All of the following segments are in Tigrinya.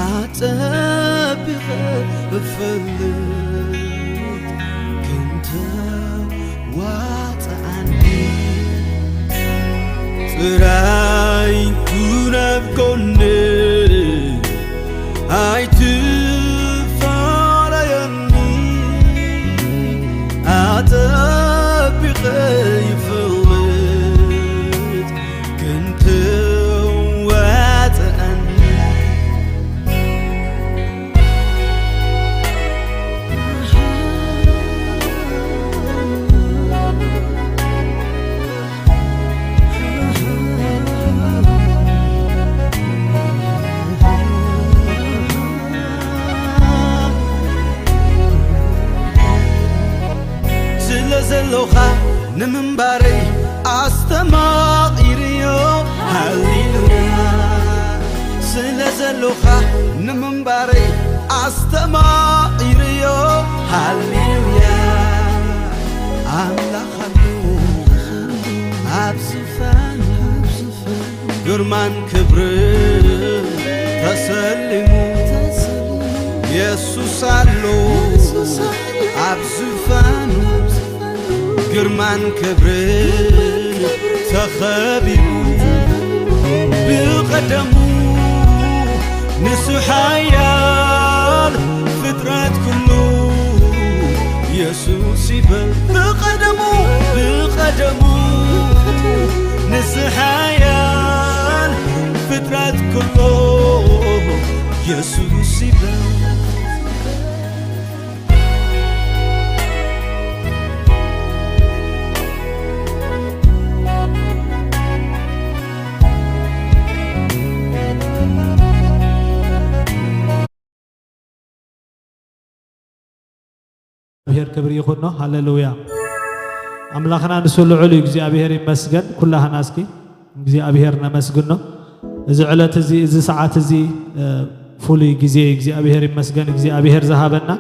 ኣጸቢቐ እፈልጥ ክንተ ዋጽኣኒ ጥራይ ኩን ኣብ ጎነይ ኣይትፋለየኒ ኣጸቢቐ ይፈልጥ ክንተ ዋጽኣኒ ስለ ዘሎኻ ንምንባረይ ኣስተማቒርዮ ሃሌሉያ ስለ ዘሎኻ ንምንባረይ ኣስተማቒርዮ ሃሌሉያ ኣምላኽ ኣሎ ኣብ ዝፋን ግርማን ክብርን ተሰሊሙ የሱስ ኣሎ ኣብ ዝፋኑ ግርማን ክብርን ተኸቢቡ ብቐደሙ ንሱ ሓያል ፍጥረት ኩሉ የሱስ ይበል ብቐደሙ ብቐደሙ ንሱ ሓያል ፍጥረት ኩሉ የሱስ ይበል እግዚኣብሔር ክብሪ ይኹኖ። ሃሌሉያ። ኣምላኽና ንሱ ልዑል እዩ። እግዚኣብሔር ይመስገን። ኩላህና እስኪ እግዚኣብሔር ነመስግኖ። እዚ ዕለት እዚ፣ እዚ ሰዓት እዚ፣ እ፣ ፍሉይ ግዜ እግዚኣብሔር ይመስገን። እግዚኣብሔር ዝሃበና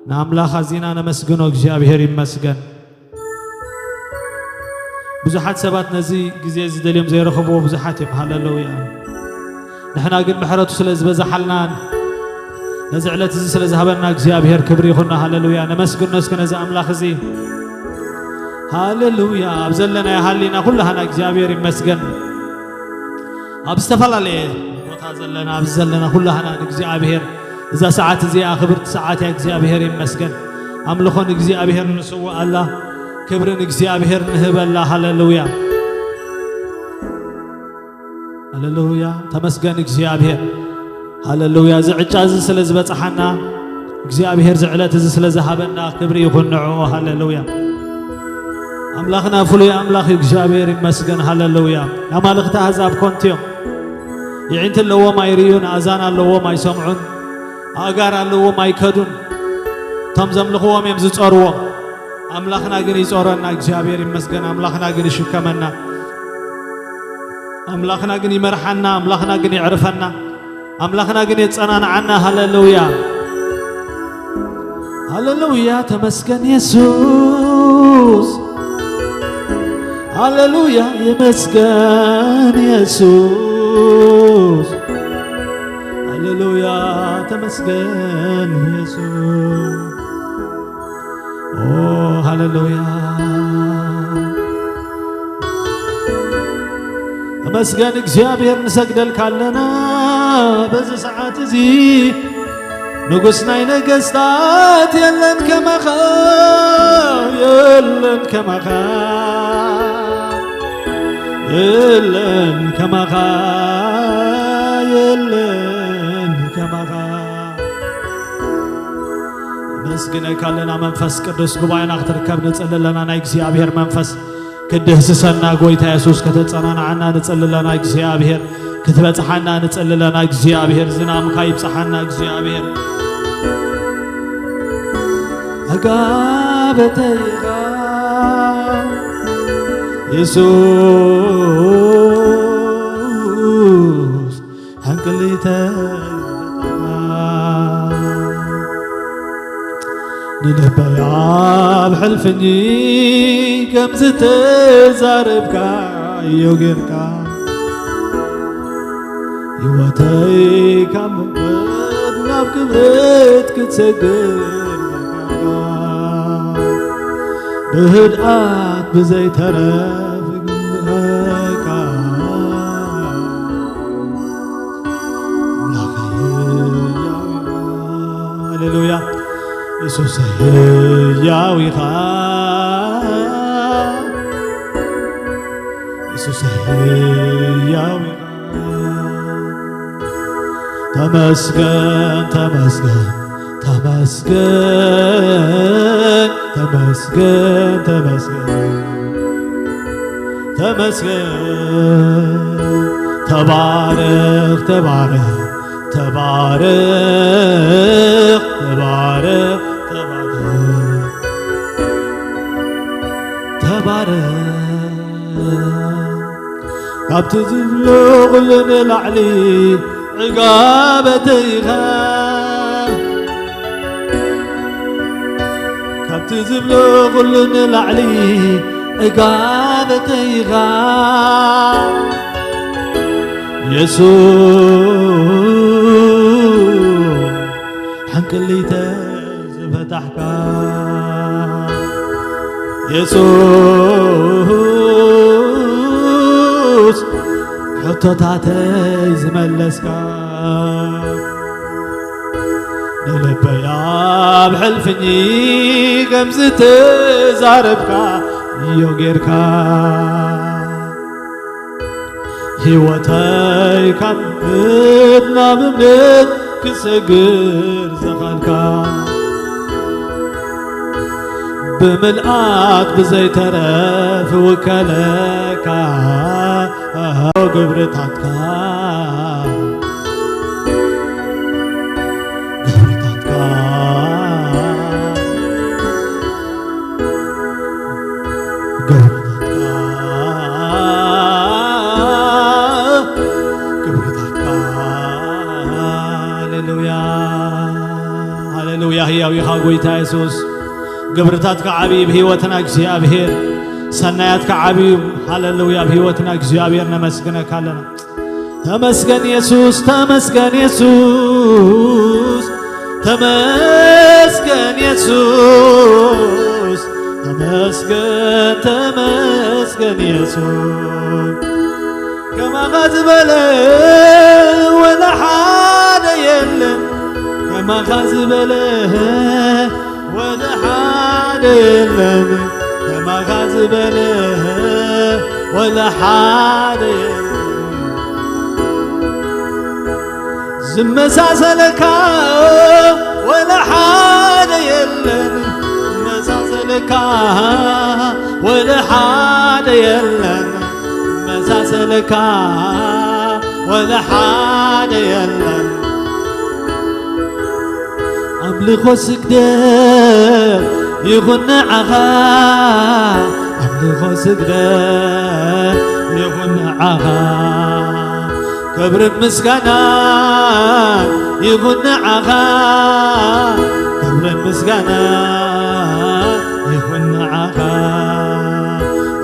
ንኣምላኽ ኣዚና ነመስግኖ። እግዚኣብሔር ይመስገን። ብዙሓት ሰባት ነዚ ግዜ እዚ ደልዮም ዘይረኸብዎ ብዙሓት እዮም። ሃሌሉያ። ንሕና ግን ምሕረቱ ስለ ዝበዝሓልናን ነዚ ዕለት እዚ ስለ ዝሃበና እግዚኣብሔር ክብሪ ይኹኖ። ሃሌሉያ። ነመስግኖ እስኪ ነዚ ኣምላኽ እዚ። ሃሌሉያ። ኣብ ዘለናዮ ሃሊና ኩላህና እግዚኣብሔር ይመስገን። ኣብ ዝተፈላለየ ቦታ ዘለና፣ ኣብዚ ዘለና ኩላህና ንእግዚኣብሔር እዛ ሰዓት እዚኣ ክብርቲ ሰዓት እያ። እግዚኣብሔር ይመስገን። ኣምልኾ ንእግዚኣብሔር ንስውኣላ፣ ክብሪ ንእግዚኣብሔር ንህበላ። ሃሌሉያ። ሃሌሉያ። ተመስገን እግዚኣብሔር። ሃሌሉያ። እዚ ዕጫ እዚ ስለ ዝበጽሓና፣ እግዚኣብሔር እዚ ዕለት እዚ ስለ ዝሃበና ክብሪ ይኹን ንዕኡ። ሃሌሉያ። ኣምላኽና ፍሉይ ኣምላኽ እዩ። እግዚኣብሔር ይመስገን። ሃሌሉያ። ኣማልኽቲ ኣህዛብ ኮንቲ እዮም። የዒንቲ ኣለዎም ኣይርእዩን፣ ኣእዛን ኣለዎም ኣይሰምዑን፣ ኣእጋር ኣለዎም ኣይከዱን። እቶም ዘምልኽዎም እዮም ዝጸርዎም። ኣምላኽና ግን ይጾረና። እግዚኣብሔር ይመስገን። ኣምላኽና ግን ይሽከመና። ኣምላኽና ግን ይመርሓና። ኣምላኽና ግን የዕርፈና። ኣምላኽና ግን የጸናንዓና። ሃሌሉያ። ሃሌሉያ። ተመስገን የሱስ። ሃሌሉያ። ይመስገን የሱስ። ሃሌሉያ። ተመስገን የሱስ። ኦ፣ ሃሌሉያ። ተመስገን እግዚኣብሔር፣ ንሰግደልካ ኣለና በዚ ሰዓት እዚ። ንጉስ ናይ ነገስታት የለን ከማኻ፣ የለን ከማኻ፣ የለን ከማኻ፣ የለን ከማኻ። ነመስግነካ ኣለና መንፈስ ቅዱስ፣ ጉባኤና ክትርከብ ንጽሊ ኣለና። ናይ እግዚኣብሔር መንፈስ ክትድህስሰና፣ ጎይታ የሱስ ከተጸናንዓና ንጽሊ ኣለና። እግዚኣብሔር ክትበጽሓና ንጽሊ ኣለና። እግዚኣብሔር ዝናምካ ይብጽሓና። እግዚኣብሔር ኣጋበተይኻ የሱስ ሓንቅሊተ ንልበይ ኣብ ሕልፍኒ ከም ዝተዛረብካ እዮ ጌርካ ህይወተይ ካብ ምውት ናብ ክብረት ክትሰግር ብህድኣት ብዘይተረፍ ግብረካ ኣምላኸይ ህያው ኢኻ። ሃሌሉያ። የሱስ ህያው ኢኻ። የሱስ ህያው ኢኻ። ተመስገን፣ ተመስገን፣ ተመስገን፣ ተመስገን፣ ተመስገን፣ ተመስገን። ተባረኽ፣ ተባረኽ፣ ተባረኽ፣ ተባረኽ፣ ተባረኽ፣ ተባረኽ። ካብቲ ዝብሎ ኩሉ ንላዕሊ ዕጋበተይ ኢኻ። ካብቲ ዝብሎ ኩሉ ንላዕሊ ዕጋበተይ ኢኻ። የሱስ ሕንቅሊተ ዝፈታሕካ የሱስ ሕቶታተይ ዝመለስካ ንልበይ ኣብ ሕልፍኝ ከም ዝተዛረብካ እዮ ጌርካ ህይወተይ ካብ እምነት ናብ እምነት ክሰግር ዘኻልካ ብምልኣት ብዘይተረፍ ውከለካ ግብርታትካ ግብርታትካ ግብርታትካ ግብርታትካ። ሃሌሉያ፣ ሃሌሉያ። ህያው ኢኻ ጎይታ የሱስ። ግብርታትካ ዓብዪ ብህይወትና እግዚኣብሔር። ሰናያትካ ዓብዪ። ሃሌሉያ። ብህይወትና እግዚኣብሔር ነመስግነካ ኣለና። ተመስገን የሱስ፣ ተመስገን የሱስ፣ ተመስገን የሱስ፣ ተመስገን፣ ተመስገን የሱስ። ከማኻ ዝበለ ወላ ሓደ የለን፣ ከማኻ ዝበለ ወላ ሓደ የለን፣ ከማኻ ዝበለ ወላ ሓደ የለን። ዝመሳሰለካ ወላ ሓደ የለን፣ ዝመሳሰለካ ወላ ሓደ የለን፣ ዝመሳሰለካ ወላ ሓደ የለን። ኣምልኾ ስግደት ይኹን ንዓኻ፣ ኣምልኾ ስግደት ይኹን ንዓኻ፣ ክብርን ምስጋና ይኹን ንዓኻ፣ ክብርን ምስጋና ይኹን ንዓኻ።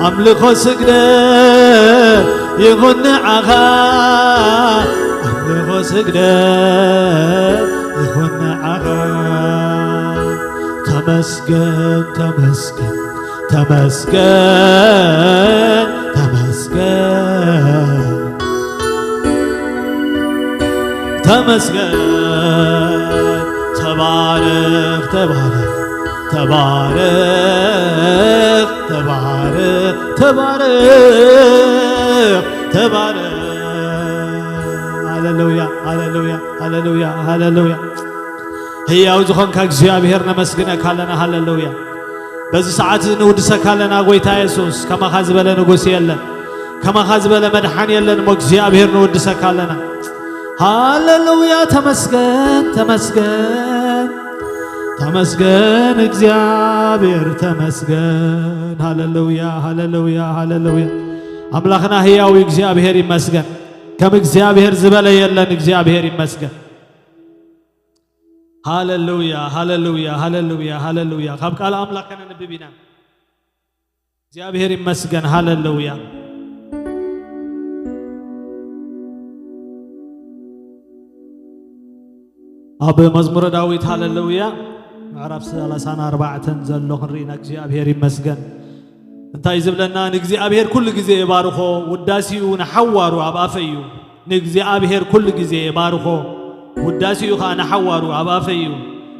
ኣምልኾ ስግደት ይኹን ንዓኻ፣ ኣምልኾ ስግደት ይኹን ንዓኻ። ተመስገን፣ ተመስገን፣ ተመስገን፣ ተመስገን፣ ተመስገን። ተባረኽ፣ ተባረኽ፣ ተባረኽ፣ ተባረኽ፣ ተባረኽ፣ ተባረኽ። ሃሌሉያ፣ ሃሌሉያ፣ ሃሌሉያ፣ ሃሌሉያ። ህያው ዝኾንካ እግዚኣብሔር ነመስግነካ ኣለና። ሃሌሉያ። በዚ ሰዓት እዚ ንውድሰካ ኣለና ጎይታ የሱስ። ከማኻ ዝበለ ንጉስ የለን። ከማኻ ዝበለ መድሓን የለን እሞ እግዚኣብሔር ንውድሰካ ኣለና። ሃሌሉያ። ተመስገን፣ ተመስገን፣ ተመስገን እግዚኣብሔር ተመስገን። ሃሌሉያ፣ ሃሌሉያ፣ ሃሌሉያ። ኣምላኽና ህያው እዩ። እግዚኣብሔር ይመስገን። ከም እግዚኣብሔር ዝበለ የለን። እግዚኣብሔር ይመስገን። ሃሌሉያ፣ ሃሌሉያ፣ ሃሌሉያ፣ ሃሌሉያ። ካብ ቃል ኣምላኽ ከነንብብ ኢና። እግዚኣብሔር ይመስገን። ሃሌሉያ። ኣብ መዝሙረ ዳዊት ሃለሉያ ምዕራፍ ሰላሳን ኣርባዕተን ዘሎ ክንርኢ ኢና። እግዚኣብሔር ይመስገን። እንታይ ዝብለና? ንእግዚኣብሔር ኩሉ ግዜ የባርኾ፣ ውዳሴኡ ንሓዋሩ ኣብ ኣፈይ እዩ። ንእግዚኣብሔር ኩሉ ግዜ የባርኾ፣ ውዳሴኡ ኸኣ ንሓዋሩ ኣብ ኣፈይ እዩ።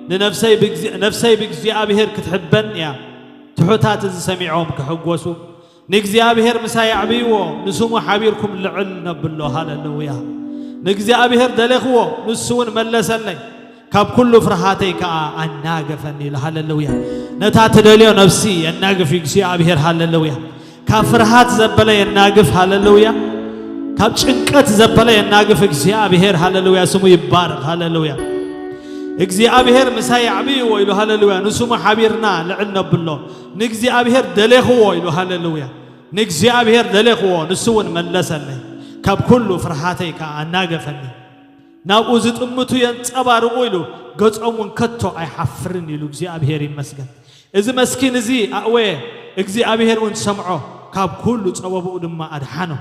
ንነፍሰይ ብእግዚ-፣ ነፍሰይ ብእግዚኣብሔር ክትሕበን እያ፣ ትሑታት እዚ ሰሚዖም ክሕጎሱ። ንእግዚኣብሔር ምሳይ ኣዕብይዎ፣ ንስሙ ሓቢርኩም ልዕል ነብሎ። ሃለሉያ። ንእግዚኣብሔር ደሌኽዎ፣ ንሱ እውን መለሰለይ፣ ካብ ኩሉ ፍርሃተይ ከኣ ኣናገፈኒ ኢሉ። ሃለሉያ። ነታ ትደልዮ ነፍሲ የናግፍ እግዚኣብሔር። ሃለሉያ። ካብ ፍርሃት ዘበለ የናግፍ። ሃለሉያ። ካብ ጭንቀት ዘበለ የናግፍ እግዚኣብሔር። ሃለሉያ። ስሙ ይባረክ። ሃለሉያ። እግዚኣብሔር ምሳይ ኣዕብይዎ ኢሉ። ሃለሉያ። ንስሙ ሓቢርና ልዕል ነብሎ። ንእግዚኣብሔር ደሌኽዎ ኢሉ። ሃለሉያ። ንእግዚኣብሔር ደሌኽዎ፣ ንሱ እውን መለሰለይ፣ ካብ ኩሉ ፍርሃተይ ከኣ ኣናገፈኒ። ናብኡ ዝጥምቱ የንጸባርቑ ኢሉ፣ ገጾም እውን ከቶ ኣይሓፍርን ኢሉ። እግዚኣብሔር ይመስገን። እዚ መስኪን እዚ ኣእወየ፣ እግዚኣብሔር እውን ሰምዖ፣ ካብ ኩሉ ጸበብኡ ድማ ኣድሓኖ።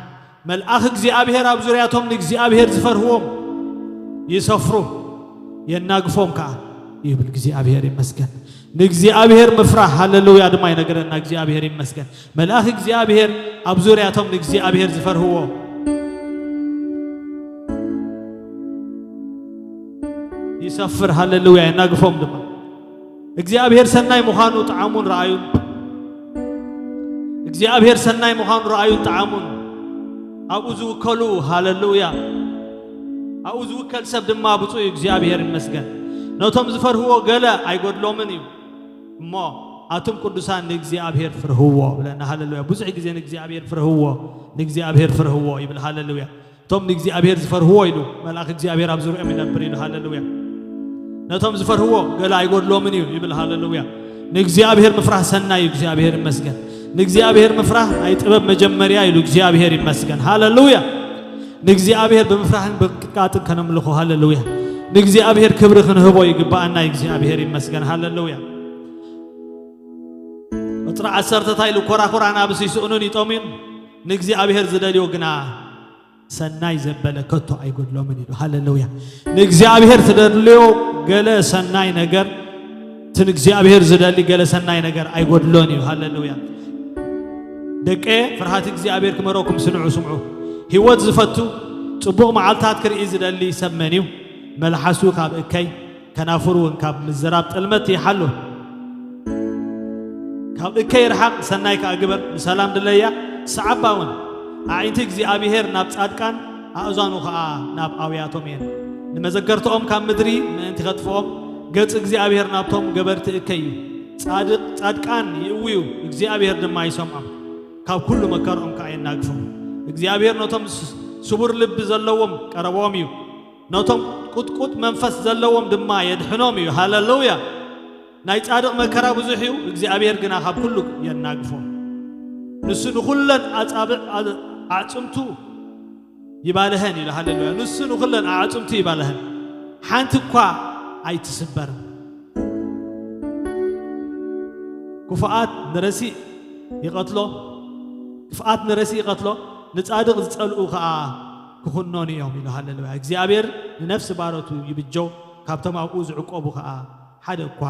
መልኣኽ እግዚኣብሔር ኣብ ዙርያቶም ንእግዚኣብሔር ዝፈርህዎም ይሰፍሩ፣ የናግፎም ከኣ ይብል። እግዚኣብሔር ይመስገን። ንእግዚኣብሔር ምፍራህ፣ ሃለሉያ፣ ድማ ይነግረና። እግዚኣብሔር ይመስገን። መልኣኽ እግዚኣብሔር ኣብ ዙርያቶም ንእግዚኣብሔር ዝፈርህዎ ይሰፍር፣ ሃለሉያ፣ የናግፎም ድማ። እግዚኣብሔር ሰናይ ምዃኑ ጠዓሙን ረኣዩን። እግዚኣብሔር ሰናይ ምዃኑ ረኣዩን ጠዓሙን። ኣብኡ ዝውከሉ፣ ሃለሉያ፣ ኣብኡ ዝውከል ሰብ ድማ ብፁዕ እዩ። እግዚኣብሔር ይመስገን። ነቶም ዝፈርህዎ ገለ ኣይጎድሎምን እዩ። እሞ ኣቱም ቅዱሳን ንእግዚኣብሔር ፍርህዎ ብለና። ሃለሉያ። ብዙሕ ግዜ ንእግዚኣብሔር ፍርህዎ፣ ንእግዚኣብሔር ፍርህዎ ይብል። ሃለሉያ። እቶም ንእግዚኣብሔር ዝፈርህዎ ኢሉ፣ መልኣኽ እግዚኣብሔር ኣብ ዙርያኦም ይነብር ኢሉ። ሃለሉያ። ነቶም ዝፈርህዎ ገለ ኣይጎድሎምን እዩ ይብል። ሃለሉያ። ንእግዚኣብሔር ምፍራህ ሰናይ እዩ። እግዚኣብሔር ይመስገን። ንእግዚኣብሔር ምፍራህ ናይ ጥበብ መጀመርያ ኢሉ። እግዚኣብሔር ይመስገን። ሃለሉያ። ንእግዚኣብሔር ብምፍራህን ብምቅጥቃጥን ከነምልኾ። ሃለሉያ። ንእግዚኣብሔር ክብሪ ክንህቦ ይግባኣና። እግዚኣብሔር ይመስገን። ሃለሉያ። ቁጽሪ ዓሰርተ እንታይ ኢሉ? ኮራኹር ኣናብስ ይስእኑን ይጠምዩን፣ ንእግዚኣብሔር ዝደልዮ ግና ሰናይ ዘበለ ከቶ ኣይጎድሎምን ኢሉ። ሃለሉያ። ንእግዚኣብሔር ትደልዮ ገለ ሰናይ ነገር፣ እቲ ንእግዚኣብሔር ዝደሊ ገለ ሰናይ ነገር ኣይጎድሎን እዩ። ሃለሉያ። ደቀ፣ ፍርሃት እግዚኣብሔር ክመረኩም ስንዑ፣ ስምዑ። ህይወት ዝፈቱ፣ ጽቡቕ መዓልታት ክርኢ ዝደሊ ሰብ መን እዩ? መልሓሱ ካብ እከይ፣ ከናፍሩ እውን ካብ ምዝራብ ጥልመት ይሓሉ። ካብ እከይ ርሓቕ፣ ሰናይ ከኣ ግበር፣ ንሰላም ድለያ፣ ሰዓባ እውን። ኣዒንቲ እግዚኣብሔር ናብ ጻድቃን፣ ኣእዛኑ ኸኣ ናብ ኣውያቶም እየን። ንመዘከርትኦም ካብ ምድሪ ምእንቲ ኸጥፍኦም፣ ገጽ እግዚኣብሔር ናብቶም ገበርቲ እከይ እዩ። ጻድቅ-፣ ጻድቃን ይእውዩ፣ እግዚኣብሔር ድማ ይሰምዖም፣ ካብ ኩሉ መከርኦም ከኣ የናግፎም። እግዚኣብሔር ነቶም ስ-፣ ስቡር ልቢ ዘለዎም ቀረቦም እዩ፣ ነቶም ቁጥቁጥ መንፈስ ዘለዎም ድማ የድሕኖም እዩ። ሃለሉያ። ናይ ጻድቕ መከራ ብዙሕ እዩ፣ እግዚኣብሔር ግና ካብ ኩሉ የናግፎ። ንሱ ንኹለን ኣጻብዕ ኣ-፣ ኣዕጽምቱ ይባልሀን ኢሉ። ሃሌሉያ። ንሱ ንኹለን ኣዕጽምቱ ይባልሀን፣ ሓንቲ እኳ ኣይትስበርን። ክፉኣት ንረሲእ ይቐትሎ፣ ክፍኣት ንረሲእ ይቐትሎ፣ ንጻድቕ ዝጸልኡ ኸኣ ክኹነኑ እዮም ኢሉ። ሃሌሉያ። እግዚኣብሔር ንነፍሲ ባሮቱ ይብጀው፣ ካብቶም ኣብኡ ዝዕቆቡ ኸኣ ሓደ እኳ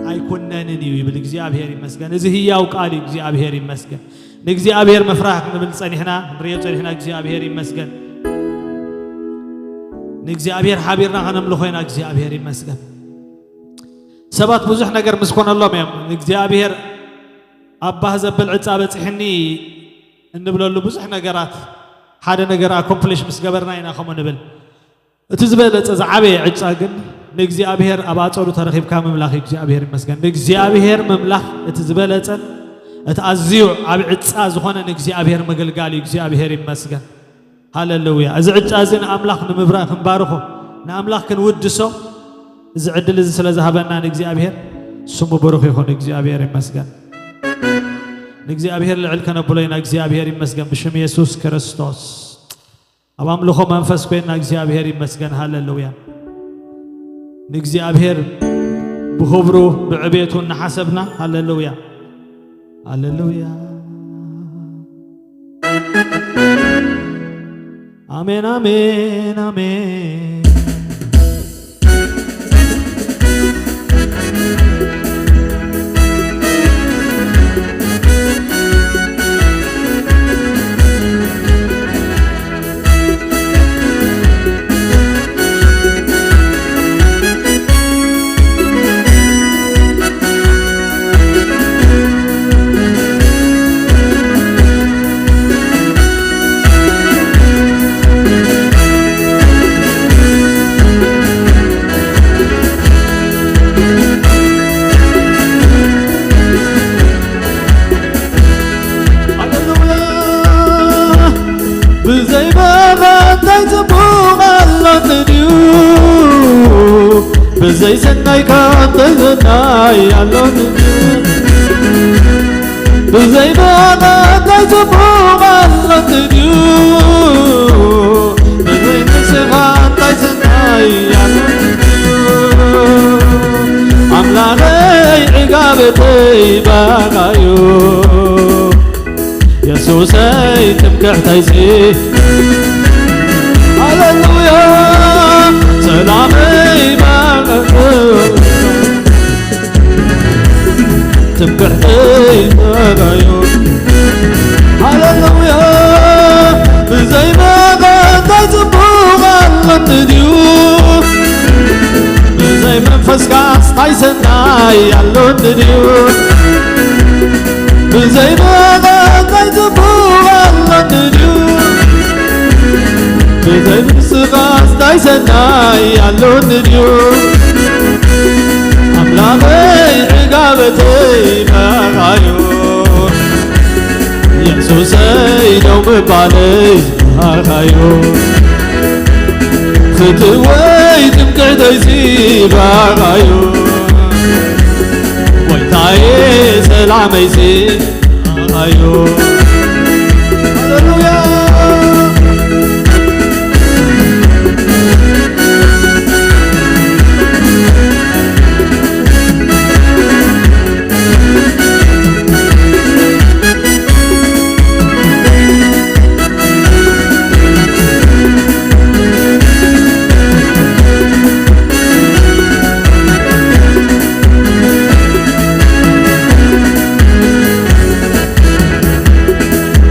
ኣይኩነንን እዩ ይብል። እግዚኣብሔር ይመስገን። እዚ ህያው ቃል እዩ። እግዚኣብሔር ይመስገን። ንእግዚኣብሔር ምፍራህ ክንብል ጸኒሕና፣ ክንርእዮ ጸኒሕና። እግዚኣብሔር ይመስገን። ንእግዚኣብሔር ሓቢርና ከነምልኾ ኢና። እግዚኣብሔር ይመስገን። ሰባት ብዙሕ ነገር ምስ ኮነሎም እዮም ንእግዚኣብሔር ኣብ ባህ ዘብል ዕጻ በጺሕኒ እንብለሉ ብዙሕ ነገራት፣ ሓደ ነገር ኣኮምፕሊሽ ምስ ገበርና ኢና ከምኡ ንብል። እቲ ዝበለጸ ዝዓበየ ዕጫ ግን ንእግዚኣብሔር ኣብ ኣጸዱ ተረኺብካ ምምላኽ እዩ። እግዚኣብሔር ይመስገን። ንእግዚኣብሔር ምምላኽ እቲ ዝበለጸን እቲ ኣዝዩ ዓቢ ዕጻ ዝኾነ ንእግዚኣብሔር ምግልጋል እዩ። እግዚኣብሔር ይመስገን። ሃሌሉያ። እዚ ዕጫ እዚ ንኣምላኽ ንምብራ-፣ ክንባርኾ፣ ንኣምላኽ ክንውድሶ፣ እዚ ዕድል እዚ ስለ ዝሃበና ንእግዚኣብሔር ስሙ ብሩኽ ይኹን። እግዚኣብሔር ይመስገን። ንእግዚኣብሔር ልዕል ከነብሎ ኢና። እግዚኣብሔር ይመስገን። ብሽም የሱስ ክርስቶስ ኣብ ኣምልኾ መንፈስ ኮይንና እግዚኣብሔር ይመስገን። ሃሌሉያ። ንእግዚኣብሔር ብኽብሩ ብዕቤቱ እናሓሰብና፣ ሃሌሉያ፣ ሃሌሉያ። ኣሜን፣ ኣሜን፣ ኣሜን። ሰናይ ካብ ተዘናይ ኣሎን ብዘይ ብኣኻ እንታይ ጽቡቕ ኣሎን ድዩ? ብዘይ ንስኻ እንታይ ሰናይ ኣሎን ድዩ? ኣምላኸይ ዕጋበተይ ባኻዩ። የሱሰይ ትምክሕተይሲ፣ ሃሌሉያ፣ ሰላመይ ባቐ-፣ ትምክሕተይ ባቐዩ። ሃሌሉያ፣ ብዘይ ባቐ እንታይ ጽቡቕ ኣሎኒ ድዩ? ብዘይ መንፈስካስ እንታይ ሰናይ ኣሎኒ ድዩ? ብዘይ ባቐ እንታይ ጽቡቕ ኣሎኒ ድዩ? ብዘይ ንስኻስ እንታይ ሰናይ ኣሎኒ ድዩ? ኣምላኸይ ዕጋበተይ ባኻዩ። የሱሰይ ደው ምባለይ ባኻዩ። ፍትወይ ትምክሕተይሲ ባኻዩ። ጎይታዬ ሰላመይሲ ባኻዩ። ሃሌሉያ።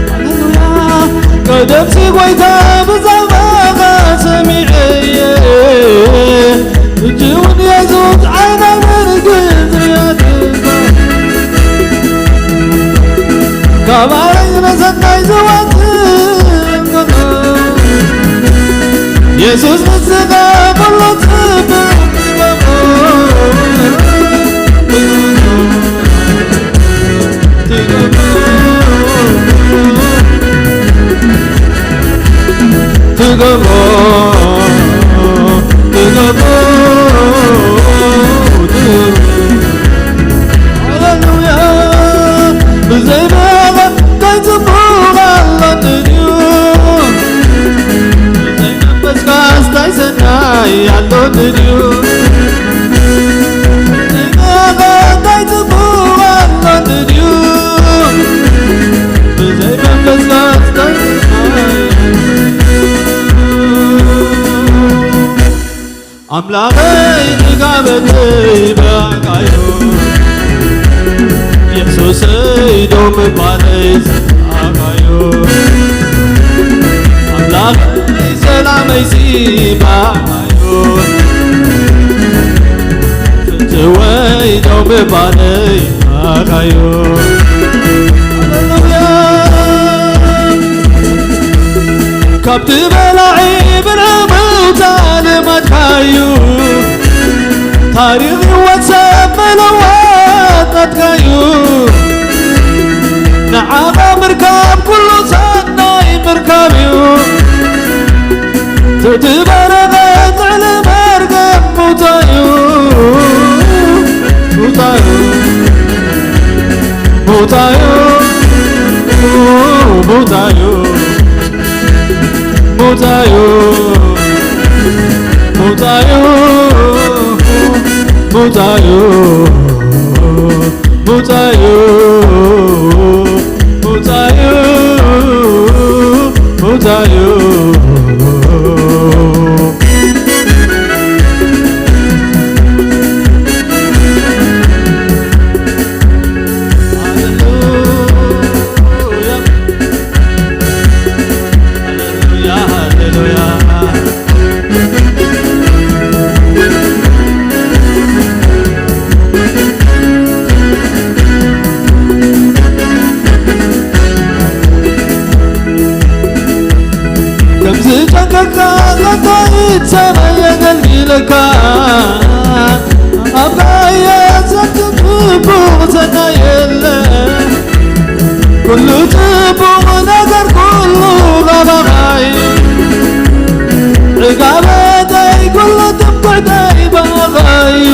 ሃሌሉያ። ቀደምሲ ጎይታ ብዛዕባኻ ሰሚዐ እየ፣ ሕጂ እውን የሱስ ዓይነይ ብርግጽ ርእየትካ። ካብ ኣረግ ንሰናይ ዝወጽእ እንከሎ፣ የሱስ ንስኻ ኩሉ ጽቡቕ ትገብሮ። ትገብሮ፣ ትገብሮ፣ ትገብሮ። ሃሌሉያ። ብዘይ መቐን እንታይ ጽቡቕ ኣሎኒ ድዩ? ብዘይ መንፈስካስ እንታይ ሰናይ ኣሎኒ ድዩ? ብዘይ መቐን እንታይ ጽቡቕ ኣሎኒ ድዩ? ብዘይ መንፈስካስ እንታይ ሰናይ ኣሎኒ ድዩ? ኣምላኸይ ጥጋበተይ ባኻዩ፣ የሱሰይ ደው ምባለይ ባኻዩ። ኣምላኸይ ሰላመይሲ ባኻዩ፣ ፍትወይ ደው ምባለይ ባኻዩ። ሃሌሉያ። ካብቲ በላዒ ብልዒ ምውታ ልማድካዩ፣ ታሪኽ ህይወት ሰብ ምልዋጥ ናትካዩ። ንዓኻ ምርካብ ኩሉ ሰናይ ምርካብዩ፣ ትእቲ በረኸት ልዕሊ መርገም ምውታዩ፣ ምውታዩ። ሞታዩ፣ ሞታዩ፣ ሞታዩ፣ ሞታዩ፣ ሞታዩ፣ ሞታዩ፣ ሞታዩ፣ ሞታዩ። ሃሌሉያ፣ ሃሌሉያ፣ ሃሌሉያ። ከም ዝጨንቀካ ቀዳይት ሰማይ የገልግለካ። ኣብ ቀየ ዘትም ጽቡቕ ሰናይ የለ። ኩሉ ጽቡቕ ነገር ኩሉ ካባኻዩ። ጽጋበተይ ኩሉ ትምክሕተይ ባኻዩ።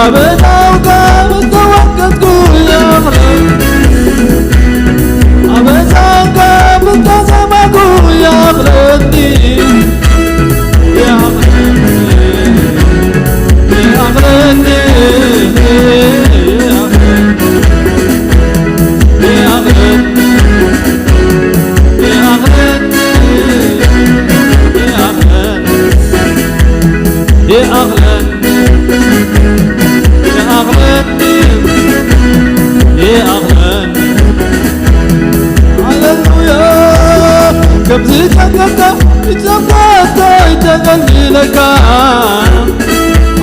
ኣበሳውካ ምተወከትኩ ይኣኽለኒ፣ ኣበሳውካ ምተሰማዕኩ ይኣኽለኒ፣ ይኣኽለኒ፣ ይኣኽለኒ፣ ይኣኽለኒ፣ ይኣኽለኒ፣ ይኣኽለኒ። ይኣኽለኒ፣ ይኣኽለኒ፣ ይኣኽለኒ። ሃሌሉያ። ከም ዝጨነቕካ ይጨንቀካ ይተቐሊለካ።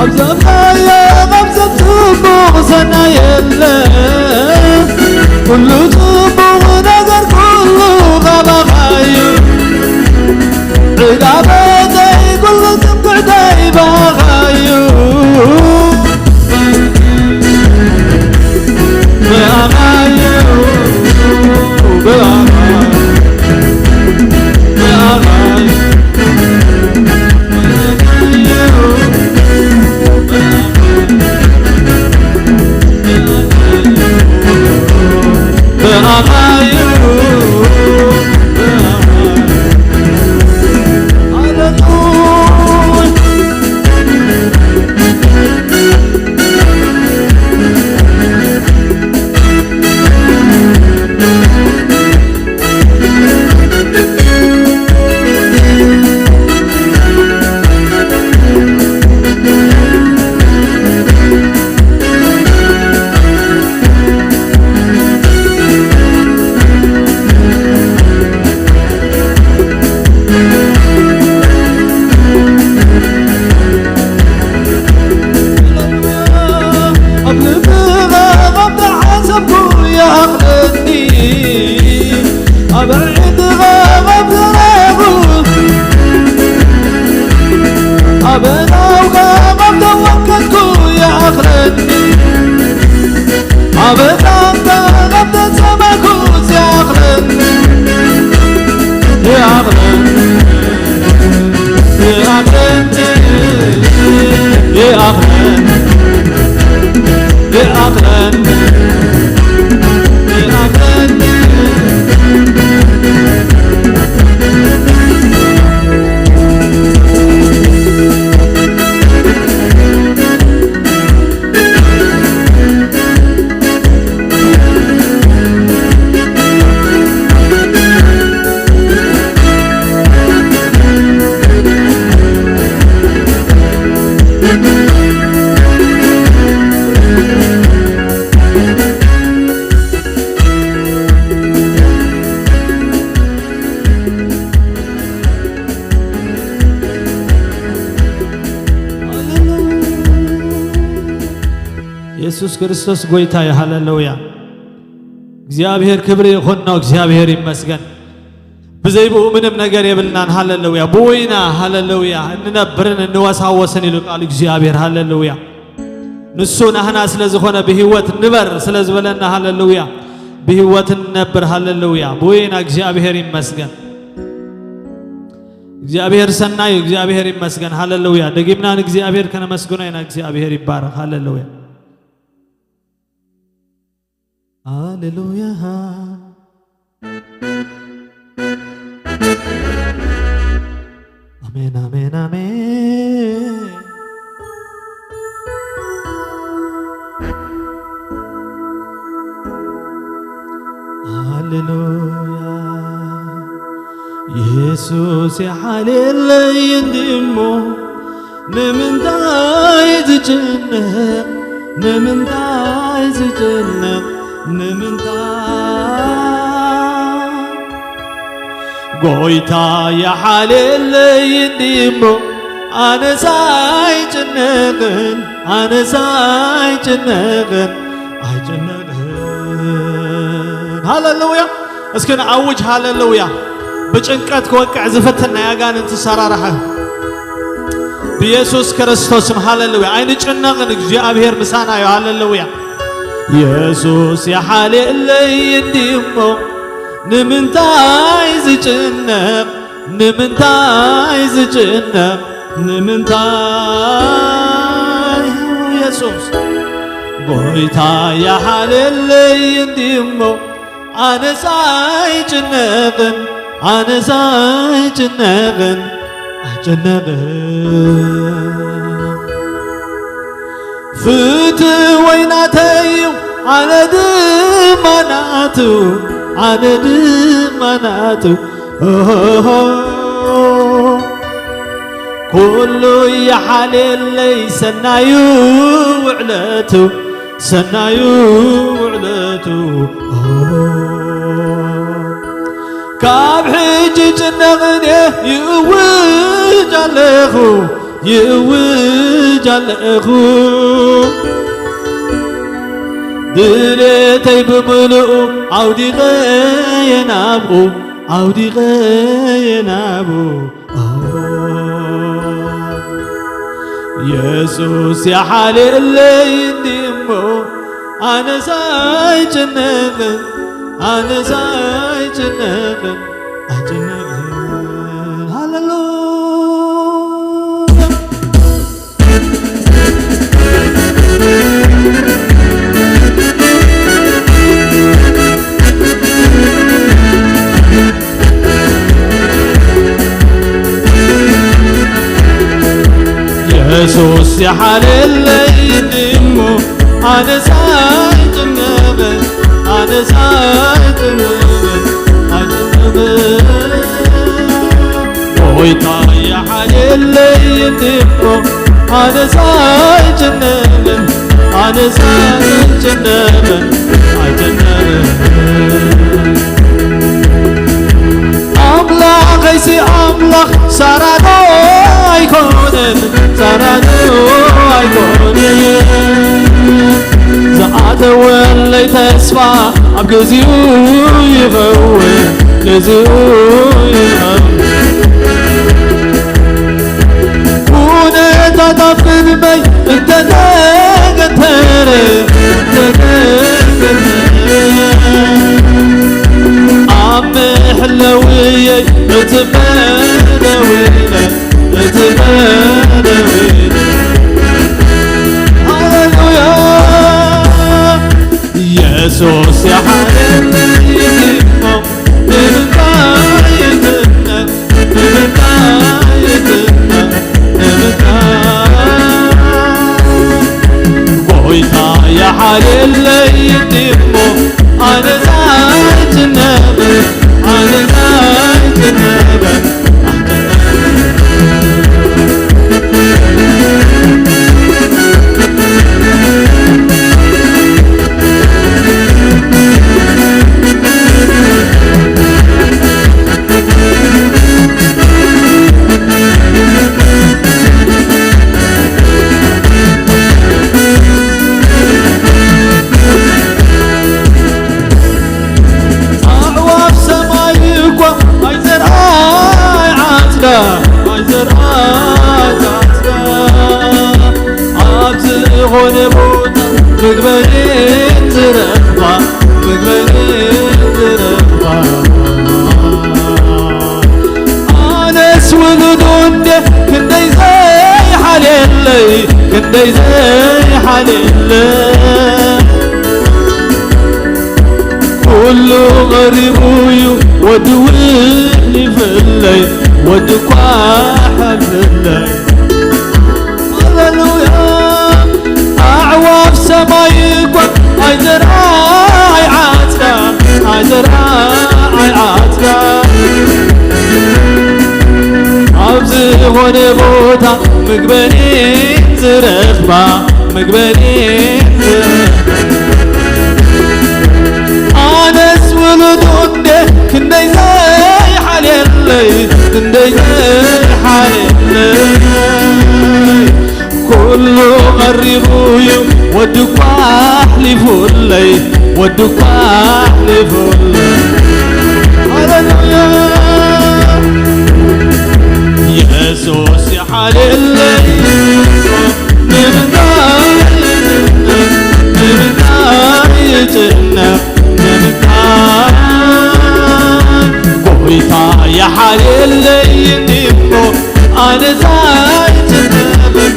ኣብ ዘምናዮ ኣብ ሰብ ጽቡቕ ሰናይ የለ። ኩሉ ጽቡቕ ነገር ኩሉ ካባኻ እዩ። ዕጋበተይ ኩሉ ትምክሕተይ ብኣኻ እዩ። ብኣኻ እዩ፣ ብኣኻ፣ ብኣኻ እዩ፣ ብኣኻ እዩ። ኣብ ልብኻ ቐብ ተሓሰብኩ ይኣኽለኒ፣ ኣብ ኣዒንትኻ ቐብ ዝረኣኹ፣ ኣብ ኣእዳውካ ቐብ ተወከልኩ ይኣኽለኒ። ኣብ ጻንካ ቐብ ተሰማዕኩ ይኣኽለኒ፣ ይኣኽለኒ፣ ይኣኽለኒ፣ ይኣኽለኒ፣ ይኣኽለኒ፣ ይኣኽለኒ። የሱስ ክርስቶስ ጎይታ እዩ። ሃሌሉያ። እግዚኣብሔር ክብሪ ይኹኖ። እግዚኣብሔር ይመስገን። ብዘይ ብኡ ምንም ነገር የብልናን። ሃሌሉያ። ብኡ ኢና፣ ሃሌሉያ፣ እንነብርን እንወሳወስን ኢሉ ቃል እግዚኣብሔር። ሃሌሉያ። ንሱ ናህና ስለ ዝኾነ ብህይወት ንበር ስለ ዝበለና፣ ሃሌሉያ፣ ብህይወት እንነብር። ሃሌሉያ። ብኡ ኢና። እግዚኣብሔር ይመስገን። እግዚኣብሔር ሰናይ፣ እግዚኣብሔር ይመስገን። ሃሌሉያ። ደጊምና ንእግዚኣብሔር ከነመስግኖ ኢና። እግዚኣብሔር ይባረክ። ሃሌሉያ። ሃሌሉያ። ኣሜን፣ ኣሜን፣ ኣሜን። ሃሌሉያ። የሱስ ይሓልየለይ እንዲሞ ንምንታይ ዝጭነቕ፣ ንምንታይ ዝጭነቕ፣ ንምንታይ? ጎይታ ይሓልየለይ እንዲሞ ኣነስ ኣይጭነቕን፣ ኣነስ ኣይጭነቕን፣ ኣይጭነቕን። ሃሌሉያ። እስኪ ንኣውጅ። ሃሌሉያ። ብጭንቀት ክወቅዕ ዝፍትን ናይ ኣጋንንቲ ሰራርሓ ብየሱስ ክርስቶስ ስም። ሃሌሉያ። ኣይንጭነቕን፣ እግዚኣብሔር ምሳና እዩ። ሃሌሉያ። የሱስ ይሓልየለይ እንዲሞ ንምንታይ ዝጭነቕ፣ ንምንታይ ዝጭነቕ፣ ንምንታይ? የሱስ ጎይታ ይሓልየለይ እንዲሞ ኣነስ ኣይጭነቕን፣ ኣነስ ኣይጭነቕን፣ ኣይጭነቕን። ፍትወይ ናተይ እዩ፣ ኣነ ድማ ናቱ፣ ኣነ ድማ ናቱ። ኦሆሆ። ኩሉ ይሓልየለይ ሰናዩ ውዕለቱ፣ ሰናዩ ውዕለቱ። ካብ ሕጂ ጭነቕን እየ ይእውጅ ኣለኹ፣ ይእውጅ ኣለኹ። ድሌተይ ብምልኡ ኣውዲቐየ ናብኡ፣ ኣውዲቐየ ናብኡ። የሱስ ይሓልየለይ እንዲሞ ኣነስ ኣይጭነቕን፣ ኣነስ ኣይጭነቕን፣ ኣይጭነቕን። ሃሌሉያ። የሱስ ይሓልየለይ እሞ ኣነስ ኣይጭነቕን፣ ኣነስ ኣይጭነቕን፣ ኣይጭነቕን። ጎይታ ይሓልየለይ እሞ ኣነስ ኣይጭነቕን፣ ኣነስ ኣይጭነቕን፣ ኣይጭነቕን። ኣምላኸይሲ ኣምላኽ ሳራዶ ኣይኮነን፣ ሳራዶ ኣይኮነን። ዝኣተወለይ ተስፋ ኣብ ግዚኡ ይኸውን፣ ግዚኡ ይኸውን። ኩነታት ኣብ ቅድመይ እንተተገተረ፣ እንተተገተረ፣ ኣብ መሕለውየይ እጽበ ደዊለ፣ እጽበ ደዊለ። ሃሌሉያ። የሱስ ይሓልየለይ እሞ ንምንታይ ይትነን፣ ንምንታይ ይትነን፣ ንምንታይ? ጎይታ ይሓልየለይ እሞ ኣነስ ኣይጭነቕን፣ ኣነስ ኣይጭነቕን። ኣዕዋፍ ሰማይ እኳ ኣይዘርኣ ኣይዓጽዳ፣ ኣይዘርኣ ኣይዓጽዳ። ኣብ ዝኾነ ቦታ ምግበን ዝረኽባ፣ ምግበን ዝረኽባ። ኣነስ ውሉዱ እንደ ክንደይ ዘይሓልየለይ፣ ክንደይ ዘይሓልየለይ። ኩሉ ቀሪቡ እዩ ወዲ እውን ይፍለይ፣ ወዲ እኳ ሓልፍለይ። ሃሌሉያ። ኣዕዋፍ ሰማይ እኳ ኣይዘርኣ ኣይዓጽዳ፣ ኣይዘርኣ ኣይዓጽዳ። ኣብ ዝኾነ ቦታ ምግበን ዝረኽባ፣ ምግበን ዝረኽባ። ኣነስ ውሉዱ እንደ ክንደይ ዘይሓልየለይ፣ ክንደይ ዘይሓልየለይ። ኩሉ ቀሪቡ እዩ ወዲ እኳ ኣሕሊፉለይ፣ ወዲ እኳ ኣሕሊፉለይ። ሃሌሉያ። የሱስ ይሓልየለይ፣ ንምንታይ ይጭነቕ፣ ንምንታይ ይጭነቕ፣ ንምንታይ? ጎይታ ይሓልየለይ እሞ ኣነስ ኣይጭነቕን፣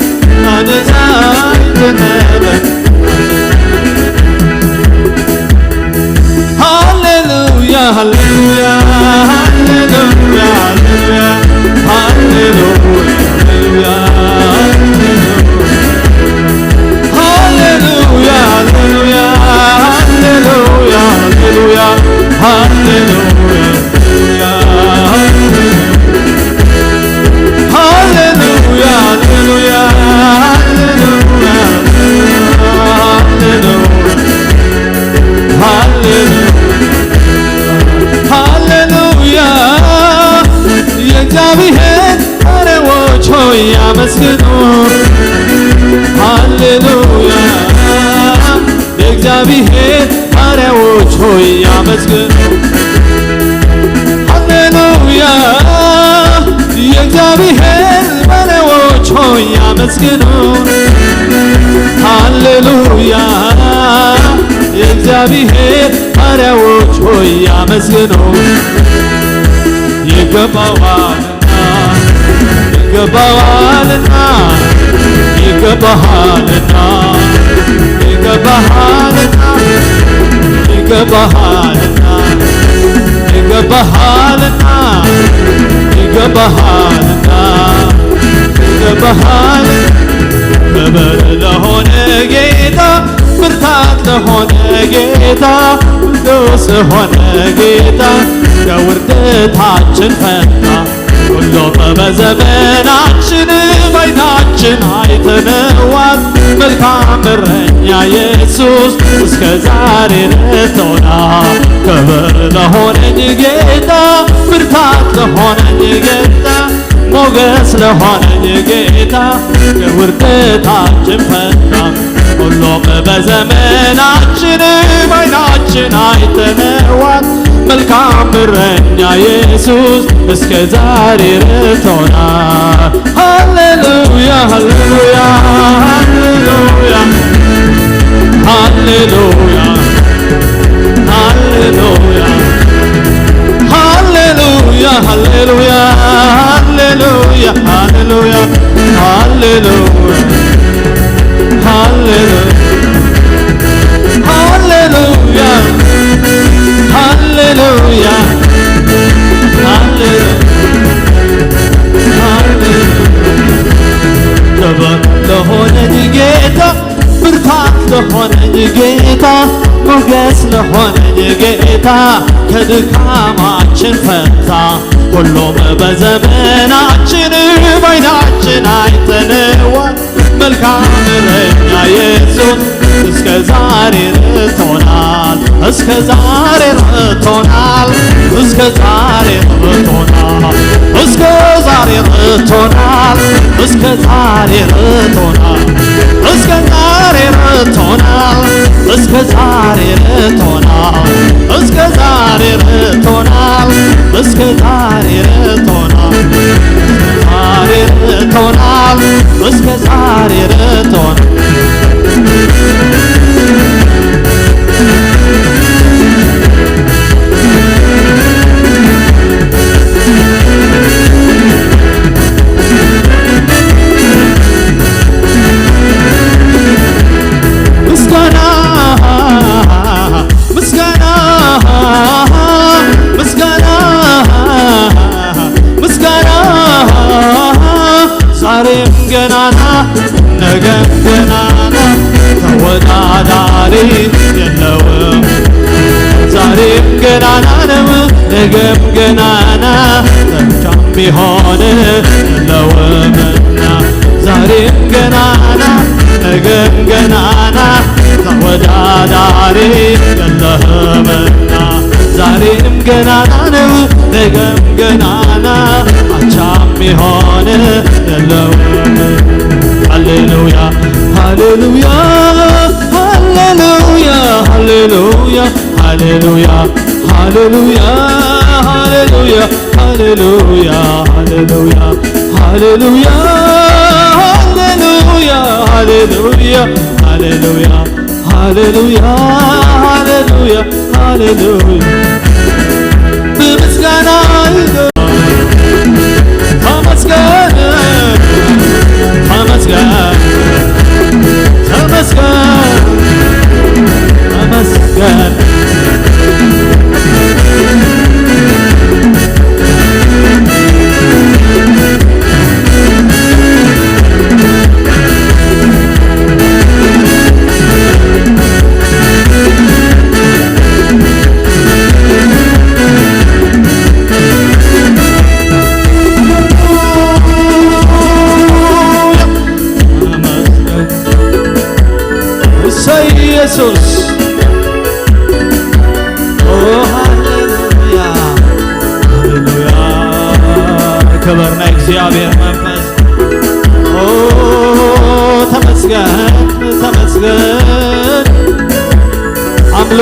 ኣነስ ኣይጭነቕን። ሆይ አመስግኑ። ሃሌሉያ የእግዚአብሔር ባሪያዎች ሆይ አመስግኑ። ሃሌሉያ የእግዚአብሔር ባሪያዎች ሆይ አመስግኑ። ይገባዋልና ይገባዋልና ይገባሃልና ይገባሃልና ይገባሃልና ይገባሃልና ይገባሃልና ይገባሃል። ክብር ለሆነ ጌታ፣ ብርታት ለሆነ ጌታ፣ ቅዱስ ለሆነ ጌታ ከውርደታችን ፈንታ ሁሉም በዘመናችን ባይናችን አይተነዋል። መልካም እረኛ ኢየሱስ እስከ ዛሬ ረድቶናል። ክብር ለሆነኝ ጌታ፣ ብርታት ለሆነኝ ጌታ፣ ሞገስ ለሆነኝ ጌታ የውርደታችን ፈንታ ሁሉም በዘመናችን ባይናችን አይተነዋል። መልካም እረኛ ኢየሱስ እስከ ዛሬ ረድቶናል። ሃሌሉያ ሃሌሉያ ሃሌሉያ ሃሌሉያ ሃሌሉያ ሃሌሉያ ሃሌሉያ ሃሌሉያ ሃሌሉያ ሃሌሉያ ሃሌሉያ ሃሌሉያ ሃሌሉያ ሃሌሉያ ክብር ለሆነኝ ጌታ፣ ብርታት ለሆነኝ ጌታ፣ ሞገስ ለሆነኝ ጌታ፣ ከድካማችን ፈንታ ሁሉም በዘመናችን ባይናችን አይተነዋል። መልካም እረኛ ኢየሱስ እስከ ዛሬ ረድቶናል፣ እስከ ዛሬ ረድቶናል፣ እስከ ዛሬ ረድቶናል፣ እስከ ዛሬ ረድቶናል፣ እስከ ዛሬ ረድቶናል፣ እስከ ዛሬ ረድቶናል፣ እስከ ዛሬ ረድቶናል፣ እስከ ዛሬ ረድቶናል፣ እስከ ዛሬ ረድቶናል፣ ዛሬ ረድቶናል፣ እስከ ዛሬ ረድቶናል። ምስጋና ምስጋና ምስጋና ምስጋና ዛሬም ገናና ነገም ገናና ተወዳዳሪ የለውም። ዛሬም ገናና ነው ነገም ገናና መቻም ቢሆን የለውምና ዛሬም ገናና ነገም ገናና ተወዳዳሪ የለህምና ዛሬም ገናና ነው ነገም ገናና አቻም የሆነ የለውም። ሃሌሉያ ሃሌሉያ ሃሌሉያ ሃሌሉያ ሃሌሉያ ሃሌሉያ ሃሌሉያ ሃሌሉያ ሃሌሉያ ሃሌሉያ ሃሌሉያ ሃሌሉያ ሃሌሉያ ሃሌሉያ ሃሌሉያ በምስጋና ይዘ ተመስገን ተመስገን ተመስገን ተመስገን እሰይ ኢየሱስ። ኦ ሃሌሉያ፣ ሃሌሉያ። ክብር ናይ እግዚኣብሔር መንፈስ። ኦ ተመስገን፣ ተመስገን። ኣምልኾ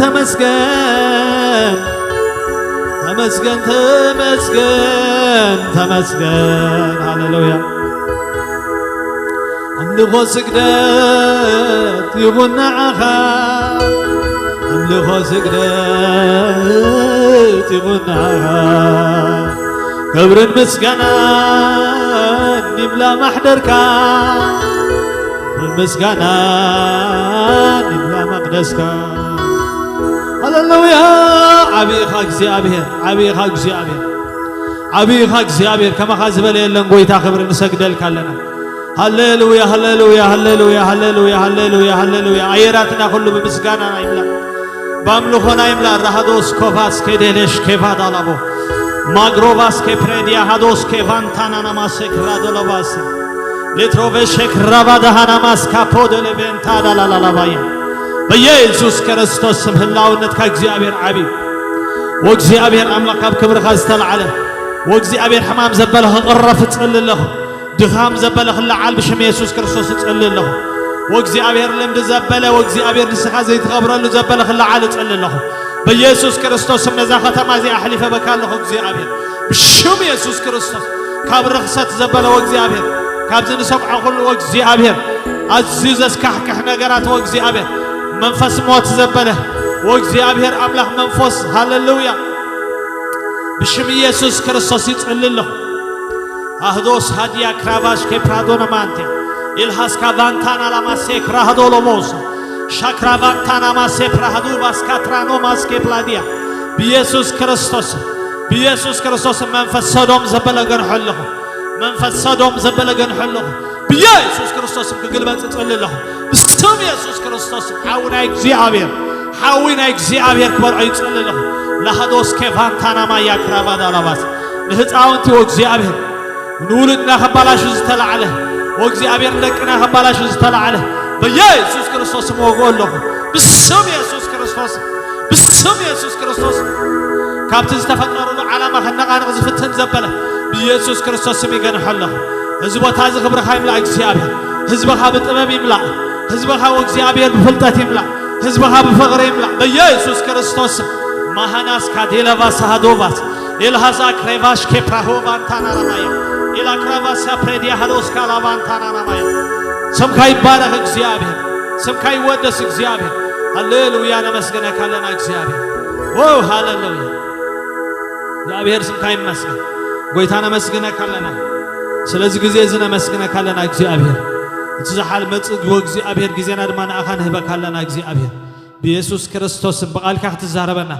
ተመስገን፣ ተመስገን፣ ተመስገን፣ ተመስገን። ሃሌሉያ። ኣምልኾ ስግደት ይኹን ንዓኻ፣ ኣምልኾ ስግደት ይኹን ንዓኻ። ክብርን ምስጋናን ይምላ ማሕደርካ፣ ክብርን ምስጋናን ይምላ መቕደስካ። ሃሌሉያ። ዓብኻ እግዚኣብሔር፣ ዓብኻ እግዚኣብሔር፣ ዓብኻ እግዚኣብሔር። ከማኻ ዝበለ የለን ጎይታ፣ ክብሪ ንሰግደልካ ኣለና። ሃሌሉያ፣ ሃሌሉያ፣ ሃሌሉያ፣ ሃሌሉያ፣ ሃሌሉያ፣ ሃሌሉያ። ኣየራትና ኩሉ ብምስጋናና ይምላእ፣ በኣምልኾና ይምላእ። ራህዶስ ኮፋስ ኬዴሌሽ ኬፋ ዳላቦ ማግሮባስ ኬፕሬዲያ ሃዶስ ኬቫንታናና ማሴክ ራዶሎባሲ ሌትሮቬ ሼክ ራባ ዳሃና ማስካ ፖደሌ ቬንታ ዳላላላባያ። በኢየሱስ ክርስቶስ ስም ህላውነትካ እግዚኣብሔር ዓብዩ። ወእግዚኣብሔር ኣምላኽ ካብ ክብርኻ ዝተላዕለ፣ ወእግዚኣብሔር ሕማም ዘበለ ክቕረፍ እጽሊ ኣለኹ። ድኻም ዘበለ ክለዓል ብሽም የሱስ ክርስቶስ እጽሊ ኣለኹ። ወእግዚኣብሔር ልምዲ ዘበለ፣ ወእግዚኣብሔር ንስኻ ዘይትኸብረሉ ዘበለ ክለዓል እጽሊ ኣለኹ። በኢየሱስ ክርስቶስ ስም ነዛ ከተማ እዚኣ ኣሕሊፈ በካ ኣለኹ እግዚኣብሔር። ብሽም የሱስ ክርስቶስ ካብ ርኽሰት ዘበለ ወእግዚኣብሔር፣ ካብዚ ንሰምዖ ኩሉ ወእግዚኣብሔር፣ ኣዝዩ ዘስካሕክሕ ነገራት ወእግዚኣብሔር፣ መንፈስ ሞት ዘበለ ወእግዚኣብሔር ኣምላኽ መንፈስ፣ ሃሌሉያ፣ ብሽም ኢየሱስ ክርስቶስ ይጽሊ ኣለኹ። ኣህዶስ ሃዲያ ክራቫሽ ኬፕራዶነ ማንቴ ኢልሃስካ ቫንታና ላማሴ ክራህዶ ሎሞስ ሻክራ ቫንታና ማሴ ፕራህዱ ባስካ ትራኖ ማስኬ ፕላዲያ ብኢየሱስ ክርስቶስ፣ ብኢየሱስ ክርስቶስ መንፈስ ሰዶም ዘበለ ገንሖ ኣለኹ። መንፈስ ሰዶም ዘበለ ገንሖ ኣለኹ። ብኢየሱስ ክርስቶስ ክግልበጥ እጸሊ ኣለኹ። ብስም ኢየሱስ ክርስቶስ ሓዊ ናይ እግዚኣብሔር፣ ሓዊ ናይ እግዚኣብሔር ክበልዖ ይጸሊ ኣለኹ። ላሃዶስ ኬፋንታና ማያ ክራባዳ ላባስ ንህፃውንቲ ወእግዚኣብሔር ንውሉድና ከባላሹ ዝተላዕለ ወእግዚኣብሔር ንደቅና ከባላሹ ዝተላዕለ በኢየሱስ ክርስቶስ እወግኦ ኣለኹ። ብስም ኢየሱስ ክርስቶስ፣ ብስም ኢየሱስ ክርስቶስ ካብቲ ዝተፈጠሩሉ ዓላማ ከነቓንቕ ዝፍትን ዘበለ ብኢየሱስ ክርስቶስ ስም ይገንሖ ኣለኹ። እዚ ቦታ እዚ ክብርኻ ይምላእ እግዚኣብሔር። ህዝብኻ ብጥበብ ይምላእ። ህዝብኻ ወእግዚኣብሔር ብፍልጠት ይምላእ። ህዝብኻ ብፍቕሪ ይምላእ። በኢየሱስ ክርስቶስ ስም ማሃናስ ካዴለቫስ ሃዶቫስ ኤልሃዛ ክሬቫሽ ኬፕራሆቫንታና ራማያ ኤላ ክራቫሳ ፕሬዲያ ሃዶስ ካላቫንታና ራማያ። ስምካ ይባረኽ እግዚኣብሔር። ስምካ ይወደስ እግዚኣብሔር። ሃሌሉያ፣ ነመስግነካ ኣለና እግዚኣብሔር። ዎ ሃሌሉያ። እግዚኣብሔር ስምካ ይመስገን። ጎይታ ነመስግነካ ኣለና። ስለዚ ግዜ እዚ ነመስግነካ ኣለና እግዚኣብሔር። እቲ ዝሓል መጽእ ወእግዚኣብሔር ግዜና ድማ ንኣኻ ንህበካ ኣለና እግዚኣብሔር። ብየሱስ ክርስቶስን ብቓልካ ክትዛረበና፣